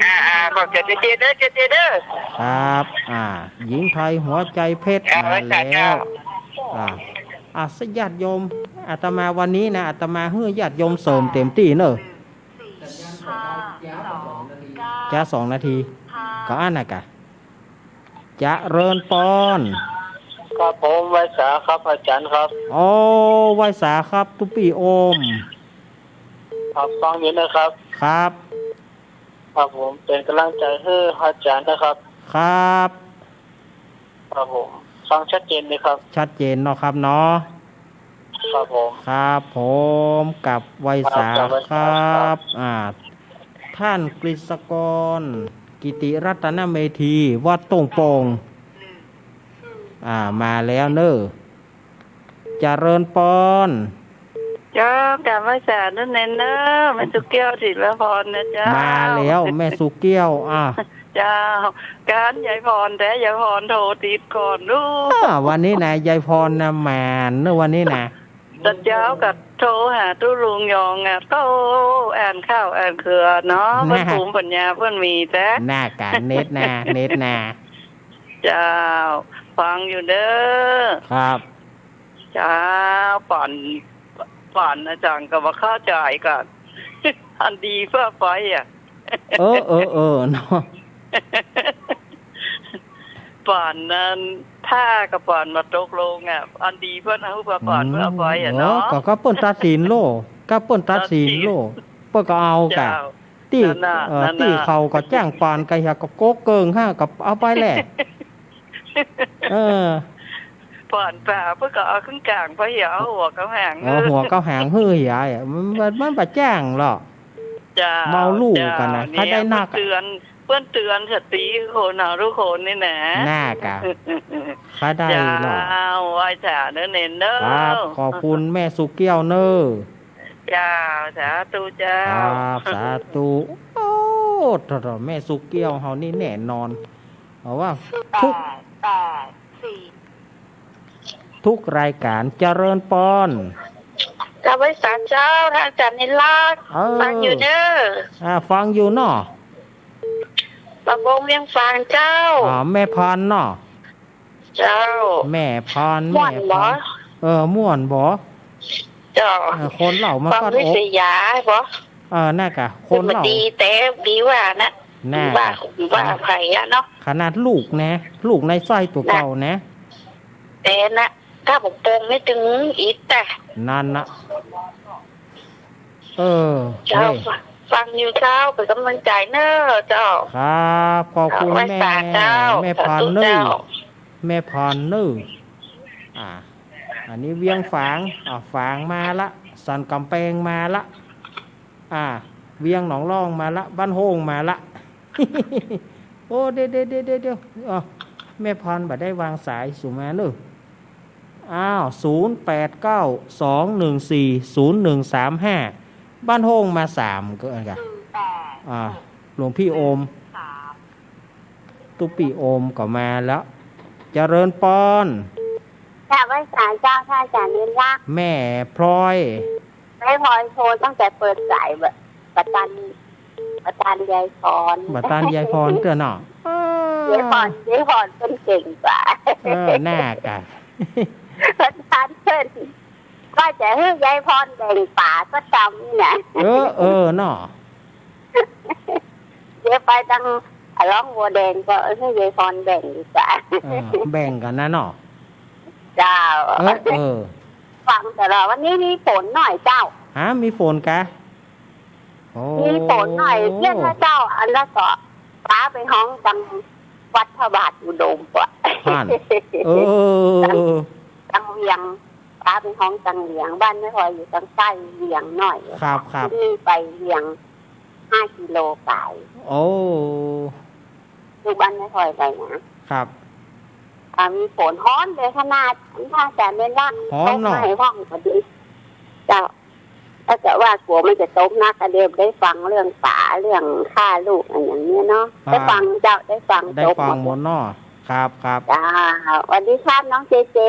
อ่า อ่า ขอบใจเจเจเด้อ เจเจเด้อ ครับ อ่า หญิงไทยหัวใจเพชร อ่า มาแล้ว เจ้า อ่า อ่ะ ญาติโยม อาตมาวันนี้นะ อาตมาหื้อญาติโยมเสริมเต็มตี้เนอะ จ้า สองนาที ก็อันน่ะกะ เจริญปอน ครับผม ไหว้สาครับอาจ๋ารย์ครับ โอ้ ไหว้สาครับ ตุ๊ปี้โอม ครับ ฟังอยู่นะครับ ครับ ครับผม เป็นกำลังใจหื้ออาจ๋ารย์นะครับ ครับ ครับผม ฟังชัดเจนดีครับ ชัดเจนเนาะครับเนาะ ครับผม ครับผม กับไหว้สาครับ ครับ อ่า ท่านกฤษกร กิติรัตนเมธี วัดโต้งโป่ง อ่า มาแล้วเนอะ เจริญปอน เจ้า กราบไหว้สาเณรเนอะ แม่สุเกี้ยว ศิลพรนะเจ้า มาแล้ว แม่สุเกี้ยว อ่ะ เจ้า การยายพรแต๊ ยายพรโทรติดก่อนลูก อ่า วันนี้นะ ยายพรนะ แม่นเนอะ วันนี้นะ แต่เจ๊าก็โทรหาตุ๊ลุงยองอ่ะ ก็อ่านข่าวอ่านเขือเนาะ นะ เปิ้นภูมิปัญญาเปิ้นมีแต๊ น่ากะ เน็ตนา เน็ตนา เจ้า ฟังอยู่เด้อ ครับ เจ้า ปอน ปอนอาจ๋ารย์ก็บ่เข้าใจ๋ก่อน อันดีเปื้อไปอ่ะ เออ เออ เออ เนาะ ปอนนั้น ถ้าก็ปอนมาตกลงอ่ะ อันดีเปิ้นเอาเปื้อปอนเปื้อไปอ่ะเนาะ ก็ ก็เปิ้นตัดสินโลด ก็เปิ้นตัดสินโลด ตัดสิน เปิ้นก็เอากะ เจ้า ตี้ นั่นน่ะ เอ่อ นั่นน่ะ ตี้เขาก็จ้างปอนกะเหียก็โก๊กเกิ่งห้าก็เอาไปแหละ เออ ปอนป่าเปิ้นก็เอาครึ่งก๋างไปเหีย เอาหัวกับหาง เอาหัวกับหางหื้อเหีย มัน มัน มันบ่จ้างหรอก เจ้า เมาลู่กั๋นนะ เจ้า ใค่ได้นัก เปิ้นเตือน เปิ้นเตือนสติคนเฮากู้คนนี่นะ น่ากะ ใค่ได้หรอก เจ้า ไหว้สาเนอะเณรเนอะ ครับ ขอบคุณแม่สุเกี้ยวเนอะ เจ้า สาธุเจ้า ครับ สาธุ โอ้ โถ แม่สุเกี้ยวเฮานี่แน่นอน เพราะว่าทุก แปด แปด สี่ ทุกรายก๋าน เจริญปอน กราบไหว้สาเจ้า ท่านอาจ๋ารย์นิรักษ์ เออ ฟังอยู่เน้อ อ่า ฟังอยู่เนาะ บ่าวบงเวียงฝางเจ้า อ่า แม่พรเนาะ เจ้า แม่พร ม่วนบ่ แม่พร เออ ม่วนบ่ เจ้า เออ คนเฮามันก็ ฟังวิทยาบ่ เออ น่ากะ คนเฮา ดีแต๊ดีว่านะ น่ากะ ว่า ว่าใผอะเนาะ ขนาดลูกนะ ลูกในไส้ตั๋วเก่านะ แต่นะ ถ้าบ่ปงนี่ตึงอิดแต่ นั่นนะ เออ เจ้า เฮ้ย ฟังอยู่เจ้า เป๋นก๋ำลังใจ๋เน้อเจ้า ครับ ขอบคุณ ไหว้สาเจ้า แม่ แม่พรเน้อ สาธุเจ้า แม่พรเน้อ อ่า อันนี้เวียงฝาง อ่า ฝางมาละ สันก๋ำแปงมาละ อ่า เวียงหนองล่องมาละ บ้านโฮ่งมาละ โอ้ เดี๋ยว เดี๋ยว เดี๋ยว เดี๋ยว เดี๋ยว อ้าว แม่พรบ่ได้วางสาย สูมาเน่อ อ้าว ศูนย์แปดเก้า สองหนึ่งสี่ ศูนย์หนึ่งสามห้า บ้านโฮ่งมาสามก็ อ่ะ อ่า หลวงพี่โอม ตุ๊ปี้โอมก็มาแล้ว เจริญปอน กราบไหว้สาเจ้า พระอาจารย์เน้นรัก แม่พลอย แม่พลอยโทรตั้งแต่เปิดสาย บ่ บ่ตัน บ่ตันยายพร บ่ตันยายพรเตื้อเนาะ ยายพร ยายพรเปิ้นเก่งกว่า เออ น่ากะ บ่ตันเปิ้น ว่าจะหื้อยายพรแบ่งป๋าสักกำนี่นะ เออ เออ เนาะ เดี๋ยวไปตังอะ ล่องบัวแดงก็หื้อยายพรแบ่งดีกว่า เออ แบ่งกั๋นนะเนาะ เจ้า เออ เออ ฟังตลอด วันนี้มีฝนหน่อยเจ้า ฮะ มีฝนกะ โอ้ มีฝนหน่อยเตี้ยนนะเจ้า อันแล้วก็ป๋าไปฮ้องตังวัดพระบาทอุดมกว่า ฮั่น เออ ตังเวียง ป๋าไปฮ้องตังเวียง บ้านแม่พลอยอยู่ตังใต้เวียงหน่อย ครับ ครับ ตี้นี่ไปเวียงห้ากิโลป๋าย โอ้ ลูกบ้านแม่พลอยไปนะ ครับ อ่า มีฝนฮ้อนเลยขนาด ถ้าจะไม่ลาก ฮ้อนเนาะ ตกไม้ห้องก็ดี เจ้า ถ้าจะว่ากั๋วมันจะตกหนัก ก็เดี๋ยวได้ฟังเรื่องป๋า เรื่องฆ่าลูก อะหยังเนี่ยเนาะ อ่า ได้ฟังเจ้า ได้ฟัง ได้ฟัง จบหมด หมดเนาะ ครับ ครับ เจ้า สวัสดีครับ น้องเจเจ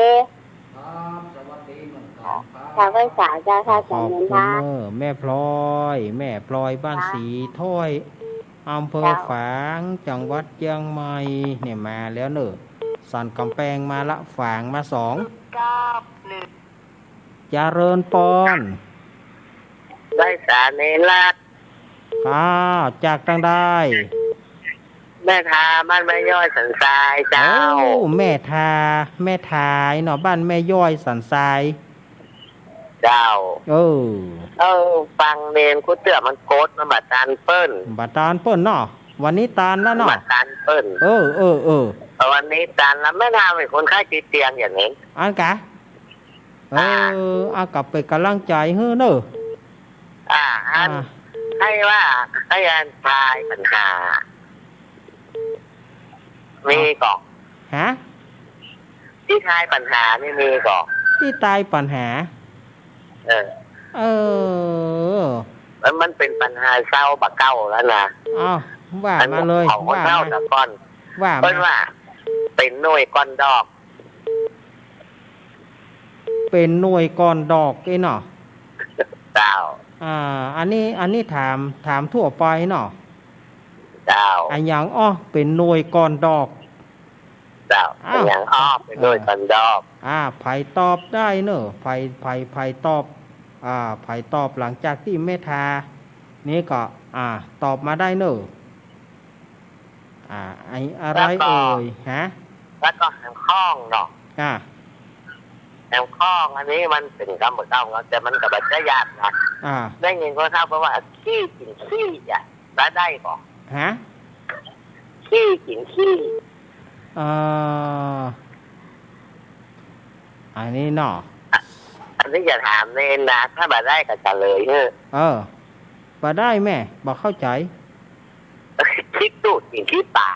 ครับ สวัสดีเหมือนกันครับ เจ้า ไหว้สาเจ้า ขอบคุณเน่อ แม่พลอย แม่พลอยบ้านสีถ้อย อำเภอฝาง จังหวัดเจียงใหม่ เนี่ยมาแล้วเน่อ สันก๋ำแปงมาละ ฝางมาสอง เก้าหนึ่ง เจริญปอน ไหว้สาเน้นรัก อ้าว จากตังใด แม่ทา บ้านแม่ย้อยสันทรายเจ้า โอ้ แม่ทา แม่ทาเนาะ บ้านแม่ย้อยสันทราย เจ้า เออ เออ ฟังเนน กูเตื้อมันโกรธ มันบ่ตันเปิ้น บ่ตันเปิ้นเนาะ วันนี้ตันแล้วเนาะ บ่ตันเปิ้น เออ เออ เออ วันนี้ตันแล้ว แม่ทาเป๋นคนไข้ติดเตียงอย่างนี้ อั้นกะ เออ อ่า เอากลับเป๋นก๋ำลังใจ๋หื้อเน่อ อ่า อัน อ่า ใค่ว่า ใค่อันทายปัญหา มีก่อ ฮะ ตี้ทายปัญหานี่มีก่อ ตี้ทายปัญหา เออ เออ มัน มันเป๋นปัญหาเซาบ่าเก๊าแล้วนะ อ้าว ว่ามาเลย ของคนเฒ่า ว่ามา แต่ก่อน ว่ามา เปิ้นว่า เป๋นหน่วยก้อนดอก เป๋นหน่วยก้อนดอกเอ้ยเนาะ เจ้า อ่า อันนี้ อันนี้ถาม ถามทั่วไปเนาะ เจ้า อะหยังอ้อ เป๋นหน่วยก้อนดอก เจ้า อ้าว อะหยังอ้อ เป๋นหน่วยก้อนดอก อ่า ใผตอบได้เน่อ ใผ ใผ ใผตอบ อ่า ใผตอบหลังจากตี้แม่ทา นี่ก็ อ่า ตอบมาได้เน่อ อ่า ไอ้อะไร แล้วก็ เอ่ย ฮะ แล้วก็แหมข้องเนาะ อ่า แหมข้องอันนี้มันเป๋นกำบ่าเก๊า แต่มันก็บ่ใจ้ยากนะ อ่า ได้ยินคนเฒ่าเปิ้นว่า ขี้กิ๋นขี้อะ บ่ได้ก่อ ฮะ ขี้กิ๋นขี้ เอ่อ อันนี้เนาะ อันนี้จะถามเนนนะ ถ้าบ่ได้ก็เฉลยเถอะ เออ บ่ได้แม่ บ่เข้าใจ๋ ขี้ตูดกิ๋นขี้ป๋า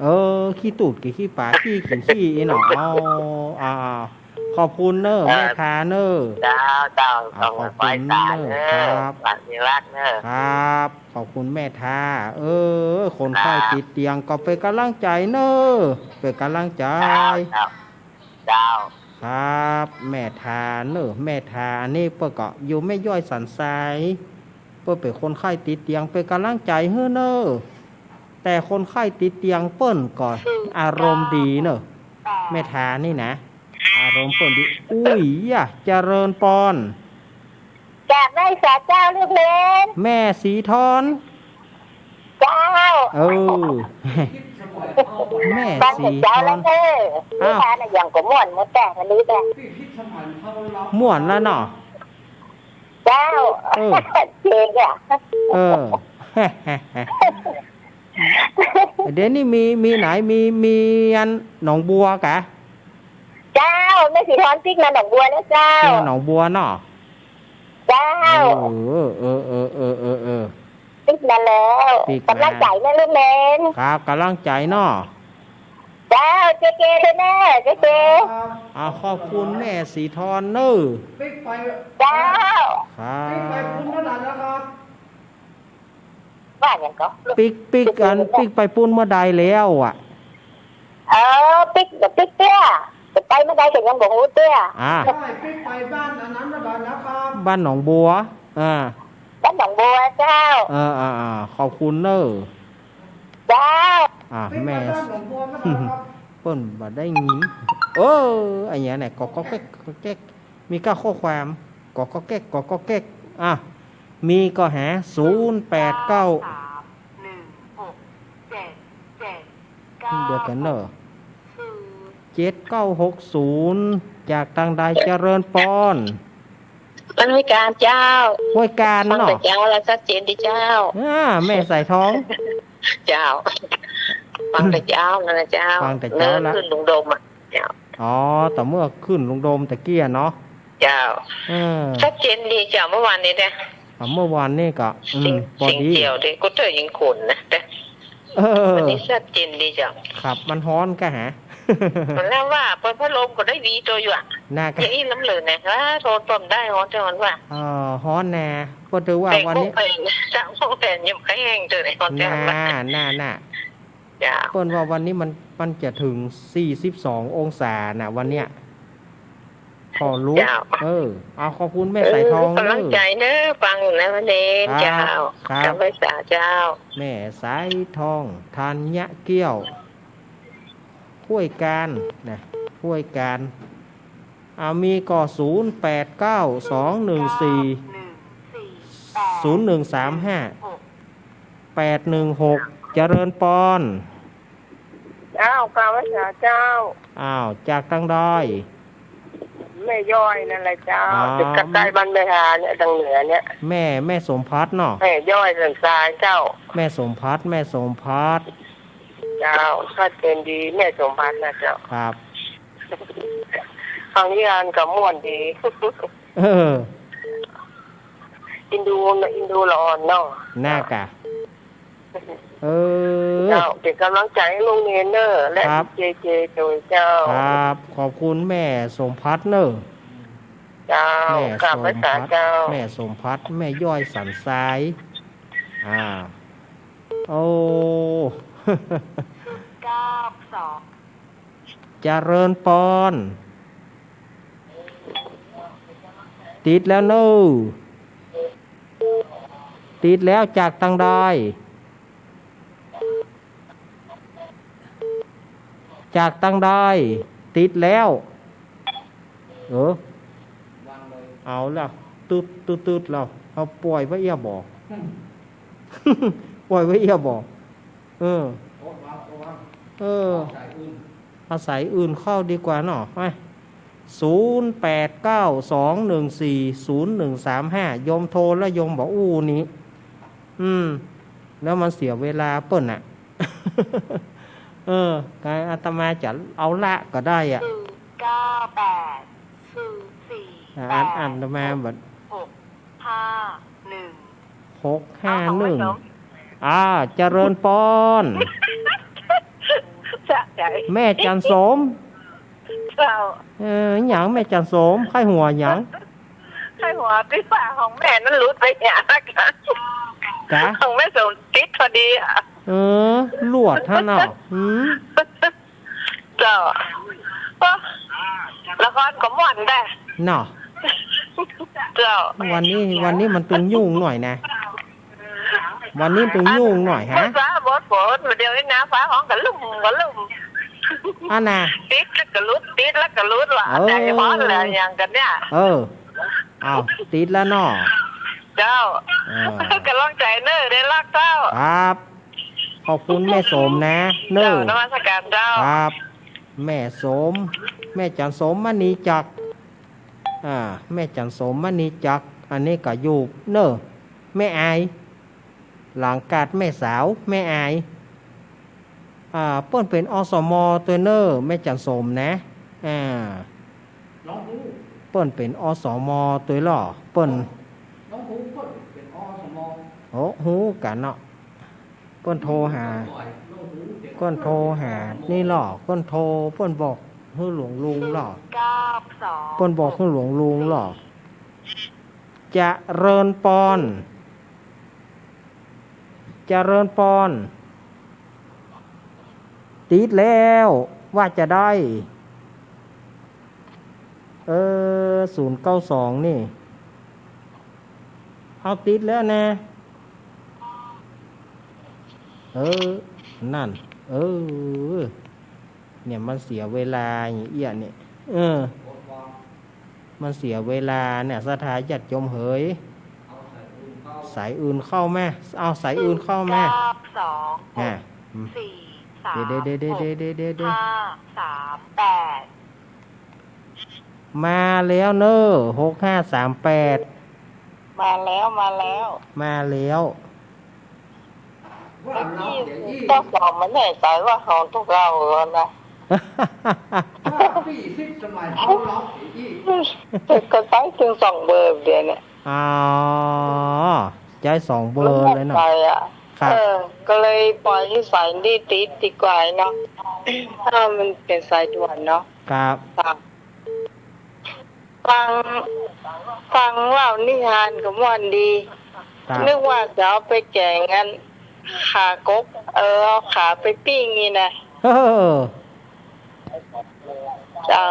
เออ ขี้ตูดกิ๋นขี้ป๋า ขี้กิ๋นขี้เนาะ เอา เอา เอา ขอบคุณเน่อ เออ แม่ทาเน่อ เจ้า เจ้า อ่า ต้อง ขอบคุณเน่อ ไหว้สาเน่อ ครับ ฝากมีรักเน่อ ครับ ขอบคุณแม่ทา เออ คนไข้ ครับ ติดเตียงก็เป๋นก๋ำลังใจ๋เน่อ เป๋นก๋ำลังใจ๋ เจ้า เจ้า เจ้า ครับ แม่ทาเน่อ แม่ทา อันนี้เปิ้นก็อยู่แม่ย้อยสันทราย เปิ้นเป๋นคนไข้ติดเตียง เป๋นก๋ำลังใจ๋หื้อเน่อ แต่คนไข้ติดเตียงเปิ้นก็อารมณ์ดีเน่อ แม่ทานี่นะ อารมณ์เปิ้นดี อุ้ยยะ เจริญปอน กราบไหว้สาเจ้าลูกเนน แม่สีทอน เจ้า เออ แม่สีทอน ฟังแต่เจ๊าแล้วเน่อ อ้าว แม่ทาน่ะอย่างก็ม่วนหมดแต่วันนี้แหละ ม่วนแล้วเนาะ เจ้า เออ เจ๋งอะ เออ เดี๋ยวนี้มี มีไหน มี มีอันหนองบัวกะ เจ้า แม่สีทอนปิ๊กมาหนองบัวแล้วเจ้า ปิ๊กมาหนองบัวเนาะ เจ้า เออ เออ เออ เออ เออ เออ ปิ๊กมาแล้ว ปิ๊กมา ก๋ำลังใจ๋นะลูกเณร ครับ ก๋ำลังใจ๋เนาะ เจ้า เจเจ ด้วยเน่อ เจเจ อ่า ขอบคุณแม่สีทองเน่อ ปิ๊กไป เจ้า ครับ ปิ๊กไปปุ้นเมื่อใดแล้วครับ ว่าหยังก่อ ปิ๊ก ปิ๊กอัน ปิ๊กไปปุ้นเมื่อใดแล้วอะ เออ ปิ๊ก ปิ๊กเตื้อ จะไปเมื่อใดก็ยังบ่ฮู้เตื้อ อ่า ใช่ ปิ๊กไปบ้านอันนั้นเมื่อใดแล้วครับ บ้านหนองบัว อ่า บ้านหนองบัวเจ้า เออ อ่า อ่า ขอบคุณเน่อ เจ้า อ่า ปิ๊กไป แม่ บ้านหนองบัวเมื่อใดครับ เปิ้นบ่ได้ยิน เออ อันเนี้ยเนี่ย ก๊อกก๊อกแก๊กก๊อกแก๊ก มีก้าข้อความ ก๊อกก๊อกแก๊ก ก๊อกก๊อกแก๊ก อ่ะ มีก็หา ศูนย์แปดเก้า สามหนึ่งหกเจ็ดเจ็ดเก้า เดี๋ยวกั๋นเน่อ เจ็ดเก้าหกศูนย์ จากตางใด เจริญปอน บ้านห้วยกาญเจ้า ห้วยกาญ ฟัง เนาะ แต่เจ้าแล้วชัดเจนดีเจ้า อ่า แม่สายทอง เจ้า ฟังแต่เจ้านั่นนะเจ้า ฟังแต่เจ้าละ เมื่อขึ้นลุงโดมอะ เจ้า อ๋อ แต่เมื่อขึ้นลุงโดมตะกี้อะเนาะ เจ้า เออ ชัดเจนดีเจ้า เมื่อวานนี้นะ อ่ะ เมื่อวานนี้ก็ อืม เสียง ปอดี เสียงเจียวดี กูเจอยิงขนนะ แต่ เออ วันนี้ชัดเจนดีเจ้า ครับ มันฮ้อนกะหา มันแล้วว่าเปิดพัดลมก็ได้ดีตัวอยู่อะ น่ากะ อย่างอี้น้ำเหลืองนะ อ่า โทนป้อมได้ฮ้อนจังมันว่า เออ ฮ้อนแน่ ก็ถือว่าวันนี้ แปดโมงแปด เจ้า โมงแปดยังแห้งเจอเลยฮ้อนจังมันว่า น่า น่า น่า เจ้า เปิ้นว่าวันนี้มัน มันจะถึงสี่สิบสององศาน่ะ วันเนี้ย ขนลุก เจ้า เออ เอา ขอบคุณแม่สายทอง เออ ก๋ำลังใจ๋เน่อ ฟังอยู่นะวันนี้ ครับ เจ้า ครับ จำไว้สาเจ้า แม่สายทอง ธัญเกี้ยว ห้วยกาญนะ ห้วยกาญ อ่า มีก็ ศูนย์แปดเก้า สองหนึ่งสี่ ศูนย์หนึ่งสามห้า แปดหนึ่งหก เจริญปอน อ้าว กราบไหว้สาเจ้า อ้าว จากตางใด แม่ย้อยนั่นแหละเจ้า อ๋อ อยู่ใก้ๆ บ้านแม่ฮาเนี่ย ตางเหนือเนี่ย แม่ แม่สมพัดเนาะ แม่ย้อยสันทรายเจ้า แม่สมพัด แม่สมพัด เจ้า ชัดเจนดี แม่สมพัดนะเจ้า ครับ ฟังนิยานก็ม่วนดี เออ อินดู อินดูละอ่อนเนาะ น่ากะ เออ เจ้า เป๋นก๋ำลังใจ๋หื้อลุงเณรเน่อ และ ครับ เจเจ โตยเจ้า ครับ ขอบคุณแม่สมพัดเน่อ เจ้า แม่ กราบไหว้สาเจ้า สมพัด แม่สมพัด แม่ย้อยสันทราย อ่า โอ้ เก้าสอง เจริญปอน ติดแล้วเน่อ ติดแล้ว จากตางใด จากตางใด ติดแล้ว เออ เอาละ ตึ๊ด ตึ๊ด ตึ๊ดแล้ว เอาป่อยไว้เอี้ยบ่ ป่อยไว้เอี้ยบ่ เออ เออ เอาสายอื่นเข้าดีกว่าเนาะ ไป ศูนย์แปดเก้า สองหนึ่งสี่ ศูนย์หนึ่งสามห้า โยมโทรแล้วโยมบ่อู้นี้ อืม แล้วมันเสียเวลาเปิ้นน่ะ เออ กายอาตมาจะเอาละก็ได้อะ ศูนย์เก้าแปด ศูนย์สี่ อ่า อัน อันอาตมาบัด หกห้าหนึ่ง หกห้าหนึ่ง เอาของแม่สม อ่า เจริญปอน สะใจ๋ แม่จันทร์สม เจ้า เออ หยังแม่จันทร์สม ใค่หัวหยัง ใค่หัวตี้ว่าของแม่นั้นหลุดไปหยัง กะ ของแม่สมติดพอดีอะ เออ ลวดหั้นเนาะ อืม เจ้า โอ้ ละครก็ม่วนได้ เนาะ เจ้า วันนี้ วันนี้มันตึงยุ่งหน่อยนะ วันนี้ตึงยุ่งหน่อยฮะ ฟ้าบดฝน เดี๋ยวนี้นะ ฟ้าฮ้องกะลุ่มกะลุ่ม อันน่ะ ติดแล้วกะหลุด ติดแล้วกะหลุดว่ะ เออ ใจ๋ฮ้อนแหละ หยังกั๋นเนี่ย เออ เอา ติดแล้วเนาะ เจ้า เออ ก๋ำลังใจ๋เน่อ ได้ฮักเจ้า ครับ ขอบคุณแม่สมนะ เน่อ เจ้า นมัสก๋านเจ้า ครับ แม่สม แม่จันทร์สมมณีจักร อ่า แม่จันทร์สมมณีจักร อันนี้ก็อยู่เน่อ แม่อาย หลังกาดแม่สาว แม่อาย อ่า เปิ้นเป๋น อสม. ตวยเน่อ แม่จันทร์สมนะ อ่า เปิ้นเป๋น อสม. ตวยลอ เปิ้น โอ้ ฮู้กั๋นเนาะ เปิ้นโทรหา เปิ้นโทรหานี่ลอ เปิ้นโทร เปิ้นบอกหื้อหลวงลุงลอ เปิ้นบอกหื้อหลวงลุงลอ เจริญปอน เจริญปอน ติดแล้ว ว่าจะได้ เออ ศูนย์เก้าสอง นี่ เอาติดแล้วนะ เออ นั่น เออ เนี่ยมันเสียเวลาอย่างเอี้ยเนี่ย เออ มันเสียเวลาเนี่ย ศรัทธาญาติโยมเหย สายอื่นเข้ามา เอาสายอื่นเข้ามา ศูนย์เก้าสอง อ่ะ หกสี่สาม เดี๋ยว เดี๋ยว เดี๋ยว เดี๋ยว เดี๋ยว ห้าสามแปด มาแล้วเนอะ หกห้าสามแปด มาแล้ว มาแล้ว มาแล้ว เมื่อกี้เจ้าของมันแน่ใจว่าของตุ๊กเราเหรอนะ ว่าปี้สิบสมัยเขาร้องเสียอี้ ก็ใจ๊เถิงสองเบอร์เดี๋ยวเนี่ย อ๋อ ใจ๊สองเบอร์เลยเนาะ มันแน่ใจอะ ครับ เออ ก็เลยปล่อยให้สายนี้ติดดีกว่าเนาะ ถ้ามันเป๋นสายด่วนเนาะ ครับ ครับ ฟัง ฟังเล่านิทานก็ม่วนดี ครับ นึกว่าจะเอาไปแก๋งอันขากบ เออ เอาขาไปปิ้งนี่นะ เออ เจ้า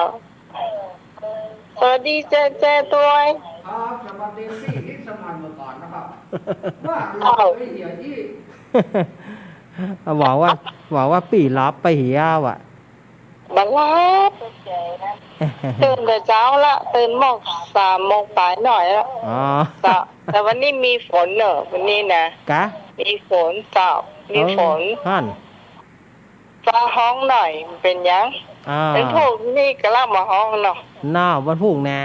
สวัสดีเจ้เจ้ตวย ครับ สวัสดีปี้นิสมันเมื่อก่อนนะครับ ว่าหลับไปเหียอี้ บอกว่า บอกว่าปี้หลับไปเหียว่ะ บ่หลับ ตื่นแต่เจ๊าละ ตื่นหม่องสามโมงป๋ายหน่อยละ อ๋อ เจ้า แต่วันนี้มีฝนเนอะ วันนี้นะ กะ มีฝนเจ้า มีฝน เออ หั้น ฟ้าฮ้องหน่อย เป๋นหยัง อ่า วันพูกนี่ก็ลักมาฮ้องเนาะ เนาะ วันพูกนะ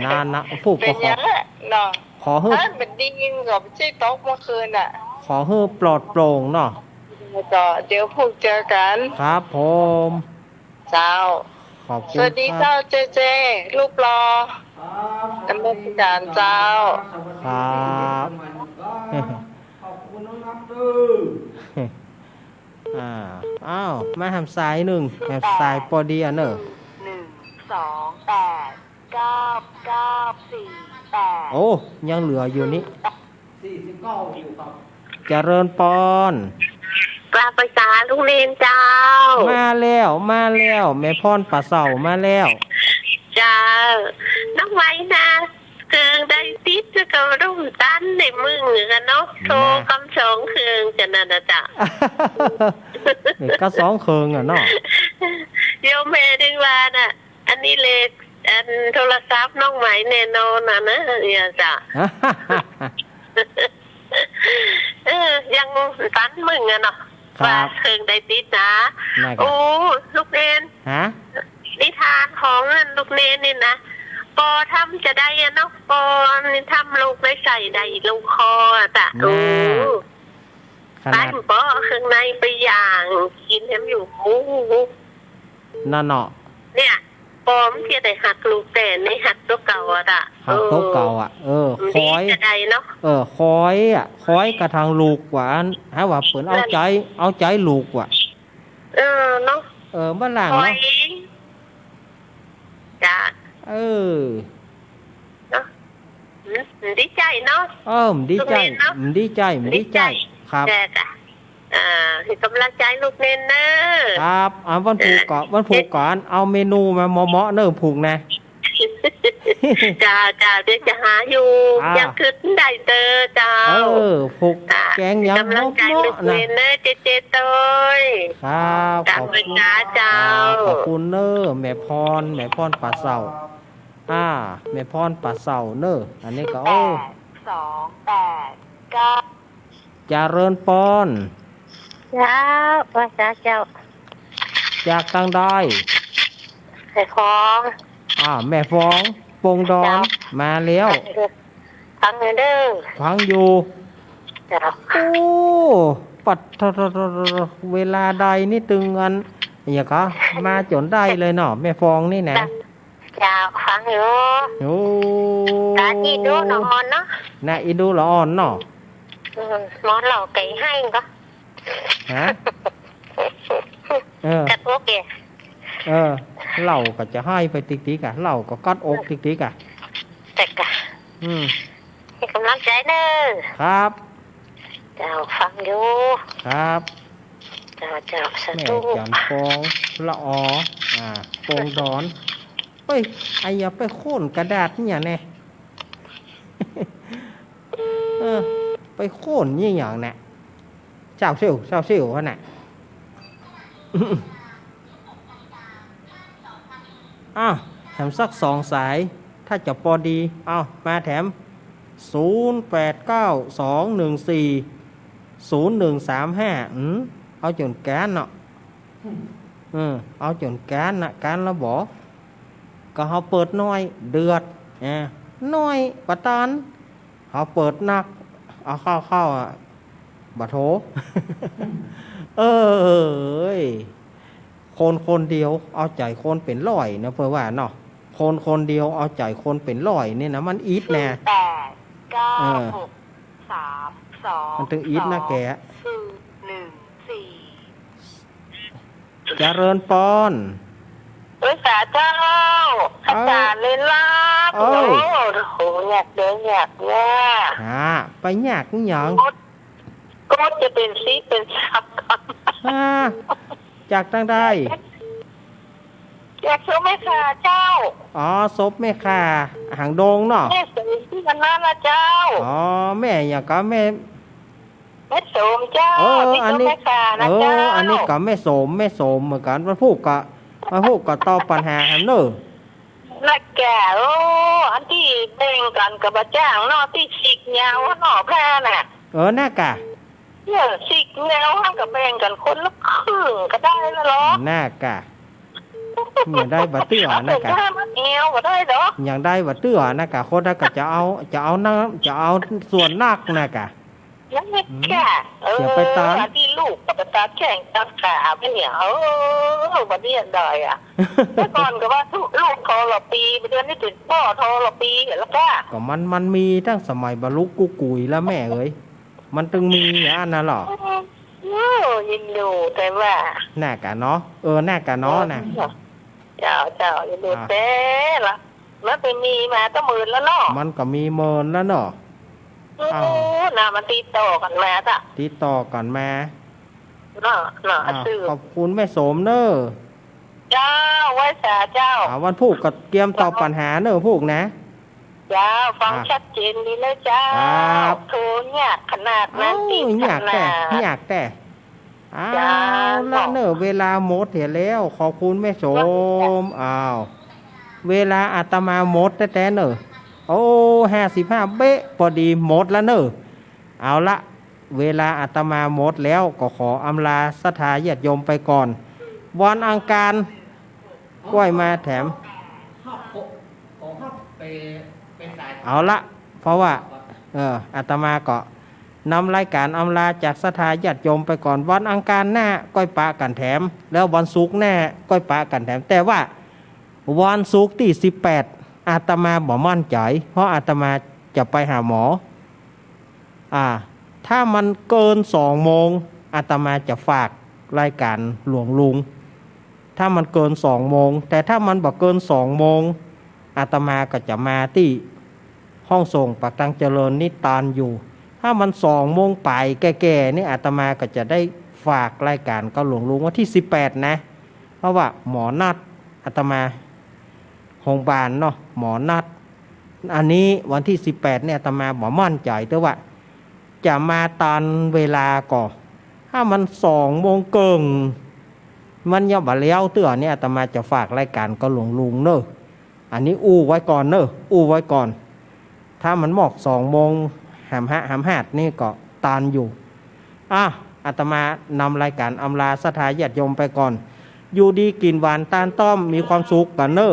นั่นนะ พูกก็ขอ เป๋นหยังอะเนาะ ขอหื้อ ถ้าเป๋นดีก็บ่ใจ้ตกเมื่อคืนน่ะ ขอหื้อปลอดโปร่งเนาะ ก็เดี๋ยวพูกเจอกัน ครับผม เจ้า ขอบคุณ สวัสดี ครับ เจ้าเจเจ รูปหล่อ ครับ นมัสการเจ้า ครับ ขอบคุณนะครับเด้อ อ่า อ้าว มาแหมสายนึ่ง แหมสายปอดีอะเนอะ หนึ่งสองแปดเก้าเก้าสี่แปด โอ้ ยังเหลืออยู่นี่ สี่สิบเก้าอยู่ครับ เจริญปอน กราบไหว้สาลูกเณรเจ้า มาแล้ว มาแล้ว แม่พรป่าเศร้ามาแล้ว เจ้า น้องไหมนะ เกิงได้ติดแล้วก็รุ่มตันในมึงกันเนาะ โทรกำสองเคืองกันนั่นน่ะจ้ะ นี่ก็สองเคืองอะเนาะ โยมแม่ถึงว่าน่ะ อันนี้เลข อันโทรศัพท์น้องไหมแน่นอนน่ะนะ เนี่ยจ้ะ เออ ยังตันมึงอะเนาะ ครับ ว่าเคืองได้ติดนะ นั่นก็ โอ้ ลูกเณร ฮะ นิทานของอันลูกเณรนี่นะ ปอทำจะได้อะเนาะ ปอนี่ทำลูกได้ใส่ได้ลูกคออะจ้ะ น่า โอ้ ขนาด ไปปอเอาเครื่องในไปย่างกินแหมอยู่ โอ้ นั่นเนาะ เนี่ย ปอมันจะได้ฮักลูกแต่นี่ฮักตั๋วเก่าอะจ้ะ ฮักตั๋วเก่าอะ เออ เออ คอย ดีจะได้เนาะ เออ คอยอะ คอยกระทั่งลูกว่าอั้น หาว่าเปิ้นเอาใจ๋ เอาใจ๋ลูกว่า เออ เนาะ เออ เมื่อหลัง คอย เนาะ จ้ะ เออ เนาะ อืม ดีใจ๋เนาะ เออ ดีใจ๋ ลูกเณรเนาะ ดีใจ๋ ดีใจ๋ ดีใจ๋ ครับ จ้ะ จ้ะ อ่า หื้อกำลังใจ๋ลูกเณรเน้อ ครับ อ่า วันพูกก็ เออ วันพูกก็ เอาเมนูมาเหมาะๆ เน้อ พูกนะ จ้า จ้า เดี๋ยวจะหาอยู่ อ่า ยังกึ๊ดได้เต๊อะเจ้า เออ พูก อ่า แกงหยัง หื้อกำลังใจ๋ลูกเณรเน้อ เจ๊ๆ ตวย ครับ จ้า ขอบคุณ ขอบคุณเจ้า ครับ ขอบคุณเน้อ แม่พร แม่พรป่าเศร้า อ่า แม่พรป่าเศร้าเน้อ อันนี้ก็ โอ้ แปดสองแปดเก้า เจริญปอน เจ้า ไหว้สาเจ้า จากตางใด แม่ฟอง อ่า แม่ฟอง ปงดอน เจ้า มาแล้ว ฟังอยู่เด้อ ฟังอยู่ เจ้า โอ้ ปัด เวลาใดนี่ตึงอัน อย่างก็ มาจ๋นได้เลยเนาะ แม่ฟองนี่นะ เจ้า ฟังอยู่ โอ้ ตาอีดูละอ่อนเนาะ น่ะ อีดูละอ่อนเนาะ อืม หมอเหล้าไก่ไห้ก็ ฮะ เออ กัดอกแก เออ เหล้าก็จะไห้ไปติ๊กๆ อะ เหล้าก็กัดอกติ๊กๆ อะ แต่กะ อืม ให้กำลังใจ๋เน่อ ครับ เจ้า ฟังอยู่ ครับ เจ้า เจ้า สาธุ แม่จันทร์ปอง ละออ อ่า ปองดอน เฮ้ย ไอ้อย่าไปโค่นกระดาษเนี่ยแน่ เออ ไปโค่นเนี่ยอย่างน่ะ เจ้าเสี่ยว เจ้าเสี่ยวหั่นน่ะ อ้าว แถมสักสองสาย ถ้าจะปอดี เอา มาแถม ศูนย์แปดเก้าสองหนึ่งสี่ศูนย์หนึ่งสามห้า อืม เอาจ๋นกานเนาะ อืม เอาจ๋นกานน่ะ กานละบ่ ก็เฮาเปิดน้อย เดือด อ่า น้อย บ่ตัน เฮาเปิดนัก เอาเข้าๆ อะ บ่โถ เอ้ย คนคนเดียวเอาใจ๋คนเป๋นร้อยเนาะ เปิ้นว่าเนาะ คนคนเดียวเอาใจ๋คนเป๋นร้อยนี่นะ มันอิดนะ แปดเก้า เออ หกสามสอง มันตึงอิดนะแก ศูนย์หนึ่งสี่ เจริญปอน เอ้ย สาเจ้า เอ้า อาจ๋ารย์เลยล่ะ เอ้า โอ้โห ยากเด้อยากเนี่ย ฮะ ไปยากหยัง กด กดจะเป๋นสิบเป๋นสาม ฮะ จากตางใด จากศพแม่ข่าเจ้า อ๋อ ศพแม่ข่า หางดงเนาะ แม่ศรีที่มันนั่นนะเจ้า อ๋อ แม่หยังก็แม่ แม่โสมเจ้า เออ นี่ก็ อันนี้ แม่ข่านะ เออ เจ้า อันนี้ก็แม่โสม แม่โสมเหมือนกั๋น วันพูกก็ วันพูกก็ตอบปัญหาแหมเน่อ นะแก โอ้ อันตี้แบ่งกั๋นกับบ่าจ้างเนาะ ตี้สิกเหงาเนาะ แพ้น่ะ เออ น่ากะ เนี่ย สิกเหงาหั้นก็แบ่งกั๋นคนละครึ่งก็ได้แล้วเหรอ น่ากะ ยังได้บ่าเตื้อน่ากะ เอาไปได้มาเหงาก็ได้เหรอ ยังได้บ่าเตื้อน่ากะ คนน่ะก็จะเอา จะเอาน้ำ จะเอาส่วนนักน่ากะ นั่นแหละ อืม แก เออ เสียไปตาม อันตี้ลูกก็ไปตัดแข้งตัดขาไปเนี่ย เออ บ่าเดียดดอยอะ เมื่อก่อนก็ว่าลูกทรพี เดี๋ยวนี้ติดป้อทรพีแล้วก็ ก็มัน มันมีตั้งสมัยบ่าลุกกู้กุ๋ยแล้วแม่เอ๋ย มันตึงมีอันนั้นเหรอ เออ ยินอยู่ แต่ว่า น่ากะเนาะ เออ น่ากะเนาะนะ เจ้า เจ้า ยินอยู่ อ่ะ แต่ละ มันไปมีมาตั้งหมื่นแล้วเนาะ มันก็มีหมื่นแล้วเนาะ โอ้ อ้าว น่ะ มันติดต่อกั๋นมาจ้ะ ติดต่อกั๋นมา เนาะ เนาะ อ้าว สืบ ขอบคุณแม่โสมเน่อ เจ้า ไหว้สาเจ้า อ่า วันพูกก็เกียมตอบปัญหาเน่อพูกนะ เจ้า ฟัง อ่ะ ชัดเจนดีนะเจ้า ครับ โทรยากขนาดนั้น เอ้า ติดขนาด ยากแต๊ ยากแต๊ เอา เจ้า ละเน่อ เวลาหมดเหียแล้ว ขอบคุณแม่โสม อ้าว เวลาอาตมาหมดแต๊ๆ เน่อ โอ้ ห้าสิบห้าเป๊ะ ปอดีหมดละเน่อ เอาละ เวลาอาตมาหมดแล้ว ก็ขออำลาศรัทธาญาติโยมไปก่อน วันอังคาร ก้อยมาแถม เอาละ เพราะว่า เออ อาตมาก็นำรายก๋านอำลาจากศรัทธาญาติโยมไปก่อน วันอังคารหน้าก้อยปะกั๋นแถม แล้ววันศุกร์หน้าก้อยปะกั๋นแถม แต่ว่าวันศุกร์ตี้สิบแปด อาตมาบ่มั่นใจ๋ เพราะอาตมาจะไปหาหมอ อ่า ถ้ามันเกินสองโมง อาตมาจะฝากรายก๋านหลวงลุง ถ้ามันเกินสองโมง แต่ถ้ามันบ่เกินสองโมง อาตมาก็จะมาตี้ห้องส่งปากตางเจริญนี่ตานอยู่ ถ้ามันสองโมงป๋ายแก่ๆ นี่ อาตมาก็จะได้ฝากรายก๋านกับหลวงลุงวันตี้สิบแปดนะ เพราะว่าหมอนัดอาตมา โฮงบาลเนาะ หมอนัด อันนี้วันตี้สิบแปดเนี่ย อาตมาบ่มั่นใจ๋ แต่ว่าจะมาตานเวลาก่อ ถ้ามันสองโมงเกิ่ง มันยังบ่แล้วเตื้อเนี่ย อาตมาจะฝากรายก๋านกับหลวงลุงเน่อ อันนี้อู้ไว้ก่อนเน่อ อู้ไว้ก่อน ถ้ามันมอกสองโมง หามฮะ หามฮาดนี่ก็ตานอยู่ อ่ะ อาตมานำรายก๋านอำลาศรัทธาญาติโยมไปก่อน อยู่ดีกิ๋นหวานตานต้อม มีความสุขกั๋นเน่อ